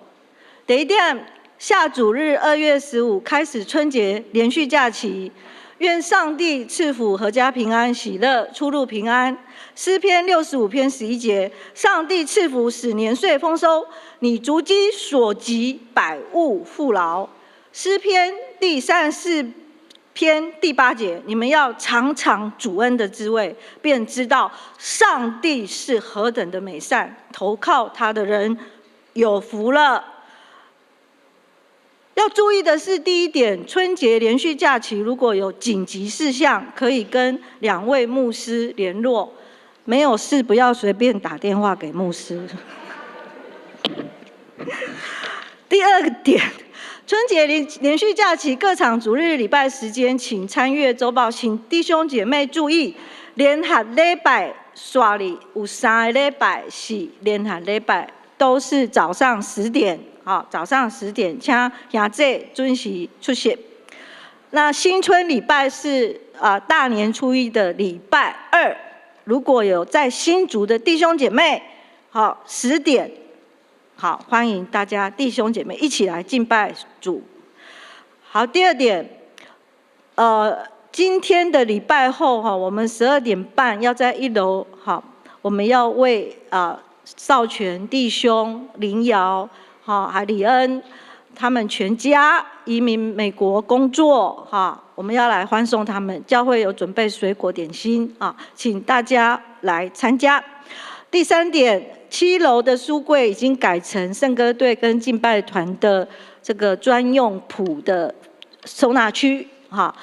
第一點，下主日2月15開始春節連續假期，願上帝賜福闔家平安喜樂，出入平安。詩篇65篇11節，上帝賜福使年歲豐收，你足跡所及百物富饒。詩篇第34篇第8節，你們要嘗嘗主恩的滋味，便知道上帝是何等的美善，投靠他的人有福了。要注意的是，第一點，春節連續假期如果有緊急事項，可以跟兩位牧師聯絡；沒有事，不要隨便打電話給牧師。第二個點，春節連續假期各場主日禮拜時間，請參閱週報。請弟兄姐妹注意，聯合禮拜煞裡有三个禮拜是聯合禮拜，都是早上十點。好，早上十點，請兄弟準時出席。那新春禮拜是啊，大年初一的禮拜二。如果有在新竹的弟兄姐妹，好，十點，好，歡迎大家弟兄姐妹一起來敬拜主。好，第二點，今天的禮拜後哈，我們12點半要在一樓，好，我們要為啊少權弟兄林瑤。好，還李恩，他們全家移民美國工作，哈，我們要來歡送他們。教會有準備水果點心啊，請大家來參加。第三點，7樓的書櫃已經改成聖歌隊跟敬拜團的這個專用譜的收納區，哈。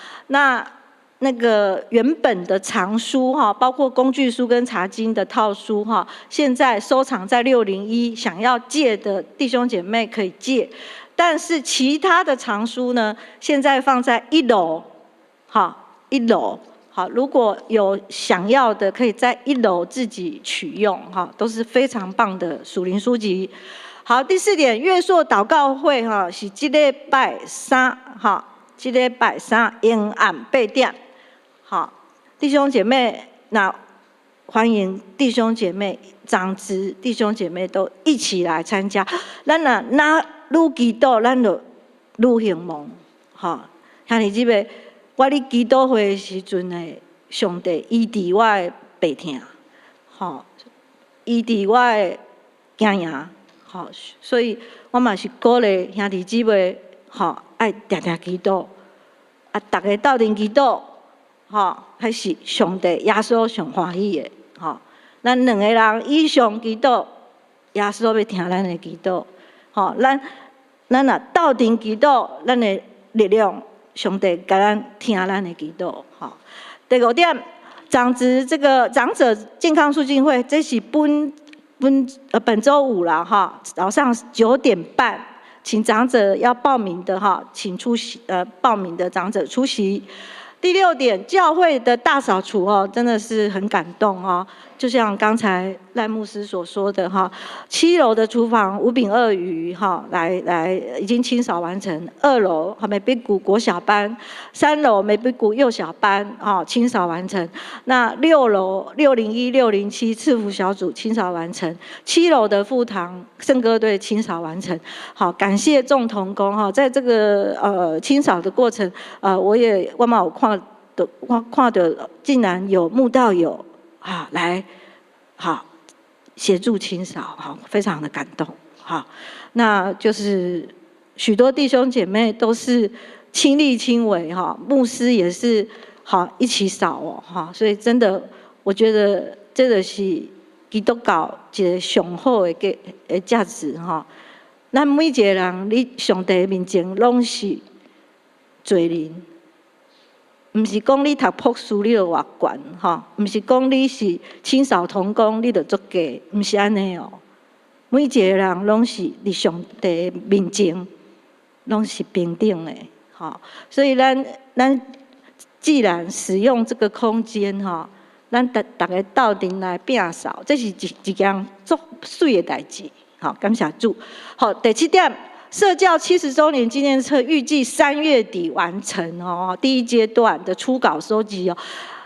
那個原本的藏書哈，包括工具書跟查經的套書哈，現在收藏在601，想要借的弟兄姐妹可以借。但是其他的藏書呢，現在放在一樓，好，一樓，好，如果有想要的，可以在一樓自己取用，哈，都是非常棒的屬靈書籍。好，第四點，月朔禱告會，哈，是這禮拜三，哈，這禮拜三晚暗8點，好，弟兄姐妹，那歡迎弟兄姐妹、長執弟兄姐妹都一起來參加。咱若若愈祈禱，咱就愈興旺，吼。兄弟姊妹，我咧祈禱會的時陣呢，上帝醫治我的病痛，吼，醫治我的經營，吼，所以我嘛是鼓勵兄弟姊妹，吼，愛定定祈禱，啊，逐家鬥陣祈禱，吼，彼是上帝耶穌上歡喜的，吼。咱兩個人以上祈禱，耶穌欲聽咱的祈禱，吼，咱若鬥陣祈禱，咱的力量，上帝共咱聽咱的祈禱，吼。第五點，長執這個長者健康促進會，這是本週五啦，哈，早上9點半，請長者要報名的哈，請出席，報名的長者出席。第六點，教會的大掃除哦，真的是很感動哦。就像剛才賴牧師所說的哈，7樓的廚房五餅二魚哈，來已經清掃完成。2樓美比谷國小班，3樓美比谷幼小班啊清掃完成。那6樓601、607賜福小組清掃完成。7樓的副堂聖歌隊清掃完成。好，感謝眾同工哈，在這個清掃的過程，我嘛有看到，我看到竟然有慕道友啊來，好協助清掃，好，非常的感動，好，那就是許多弟兄姐妹都是親力親為哈，牧師也是好一起掃哦，哈，所以真的我覺得這個是基督教一個上好的價值哈。咱每一個人，佇上帝面前攏是罪人。毋是講你讀博士你就偌懸吼，毋是講你是清掃同工你就足低，毋是按呢哦。每一個人攏是佇上帝面前，攏是平等的，吼。所以咱既然使用這個空間吼，咱逐逐家鬥陣來摒掃，這是一件足媠的代誌，好，感謝主。好，第七點。社教70週年紀念冊預計3月底完成哦，第一階段的初稿收集哦。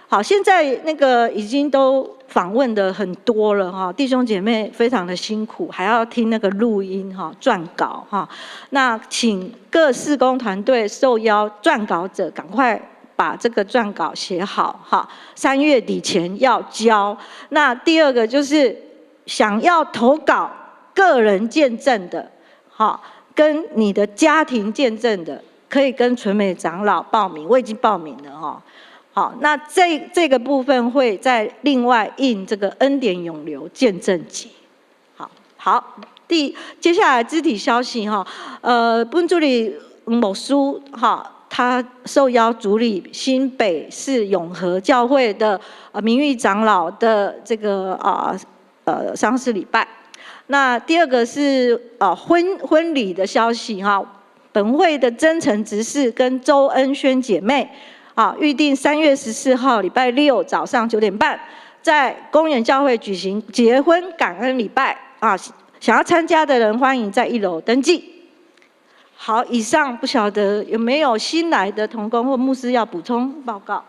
好，現在那個已經都訪問的很多了哈，弟兄姐妹非常的辛苦，還要聽那個錄音哈、撰稿哈。那請各事工團隊受邀撰稿者趕快把這個撰稿寫好哈，3月底前要交。那第二個就是想要投稿個人見證的，哈。跟你的家庭見證的，可以跟純美長老報名，我已經報名了哈。好，那這個部分會再另外印這個恩典湧流見證集。好，好，接下來肢體消息哈，本主理牧師哈，他受邀主理新北市永和教會的名譽長老的這個喪事禮拜。那第二個是婚禮的消息哈，本會的真誠執事跟周恩軒姐妹啊，預定3月14號禮拜六早上9點半，在公園教會舉行結婚感恩禮拜啊，想要參加的人歡迎在一樓登記。好，以上不曉得有沒有新來的同工或牧師要補充報告。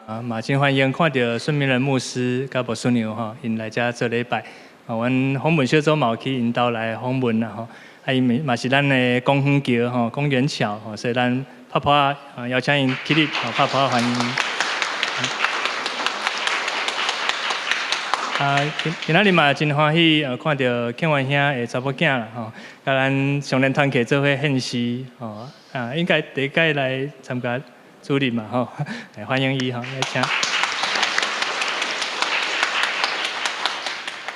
啊，嘛真歡迎看著孫明仁牧師佮牧師娘吼，𪜶來遮做禮拜。啊，阮訪問小組嘛有去𪜶兜來訪問啦吼，啊，𪜶嘛是咱的公園橋吼，公園橋吼，所以咱拍拍啊，邀請𪜶起立，拍拍歡迎。啊，今仔日嘛真歡喜，看著慶元兄的查某囝啦吼，佮咱上年團契做伙獻詩吼，啊，應該第一屆來參加主日嘛吼，來歡迎伊吼，來請。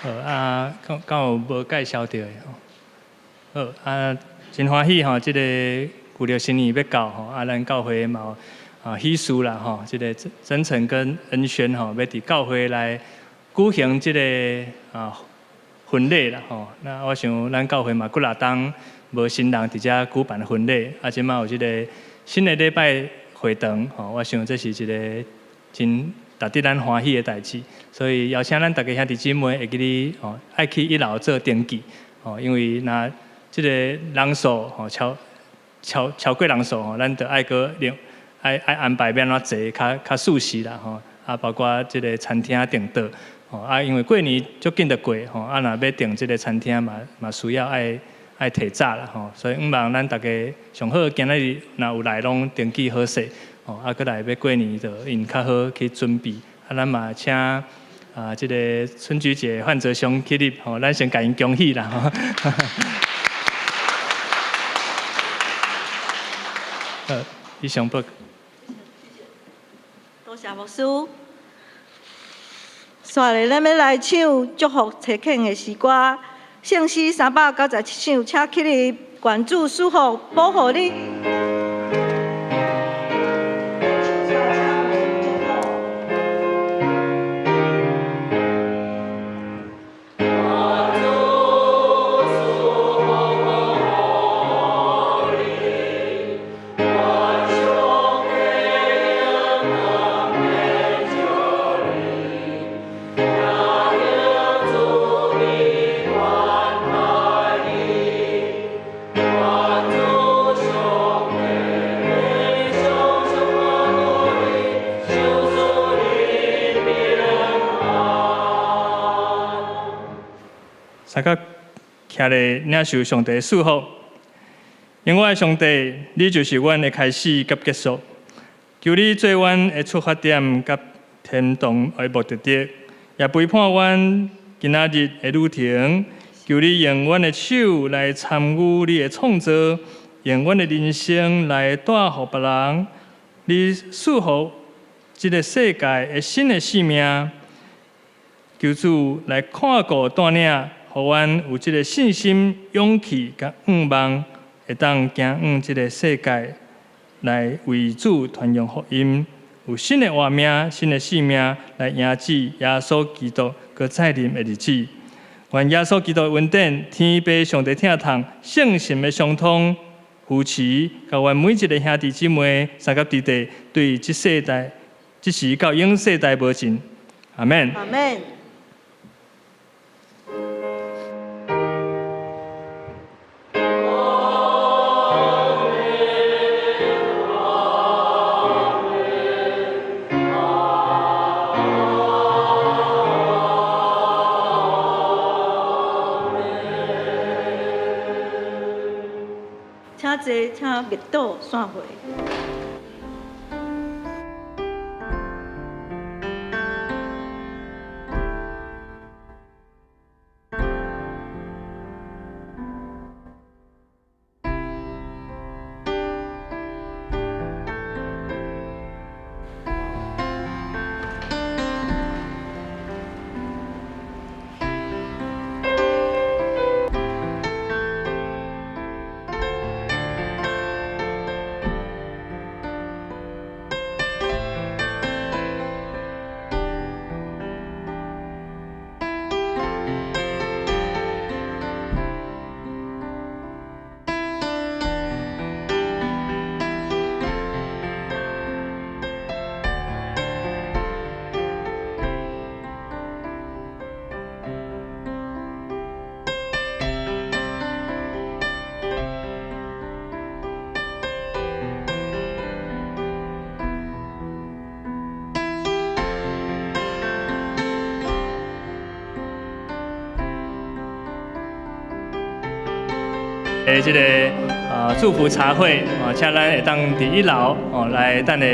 好啊，敢有無介紹著的吼？好啊，真歡喜吼，這個舊曆新年欲到吼，啊，咱教會嘛有啊喜事啦吼，這個真誠跟恩軒吼，欲佇教會來舉行這個啊婚禮啦吼。那我想咱教會嘛幾若冬無新人佇遮舉辦婚禮，啊，這馬有這个新的禮拜會堂，吼，我想這是一个真值得咱歡喜的代誌，所以邀請咱逐家兄弟姊妹會記得吼，愛去一樓做登記，吼，因為若這个人數吼超過人數吼，咱就愛閣另愛安排欲按怎坐較較舒適啦吼，啊，包括這个餐廳訂桌，吼，啊，因為過年足緊就過吼，啊，若欲訂這个餐廳嘛需要愛提早啦吼，所以向望咱逐家上好今仔日若有來攏登記好勢，吼，啊，閣來欲過年就𪜶較好去準備。啊，咱嘛請啊，這个春菊姐范澤兄起立，吼，咱先共𪜶恭喜啦吼。好，以上報告。多謝牧師。紲來，咱欲來唱祝福差遣的詩歌，聖詩397首，請起立，願主賜福保護你。三甲徛咧領受上帝賜福，永遠的上帝，你就是阮的開始佮結束。求你做阮的出發點佮天堂的目的地，也陪伴阮今仔日的旅程。求你用阮的手來參與你的創造，用阮的人生來帶予別人。你賜予這个世界的新的生命，求主來看顧帶領。予阮有這个信心、勇氣佮向望，會當行往這个世界，來為主傳揚福音，有新的活命、新的生命來迎接耶穌基督閣再臨的日子。願耶穌基督的恩典、天父上帝疼痛、聖神的相通扶持，共阮每一个兄弟姊妹、三甲弟弟，對這世代、這時到永世代無盡。阿們。阿們。請坐，請默禱散會。的這个祝福茶會，哦，請咱會當佇一樓哦來等下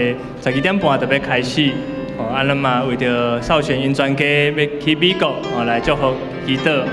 12點半就欲開始，哦，啊，咱嘛為著少璇𪜶全家欲去美國哦來祝福祈禱。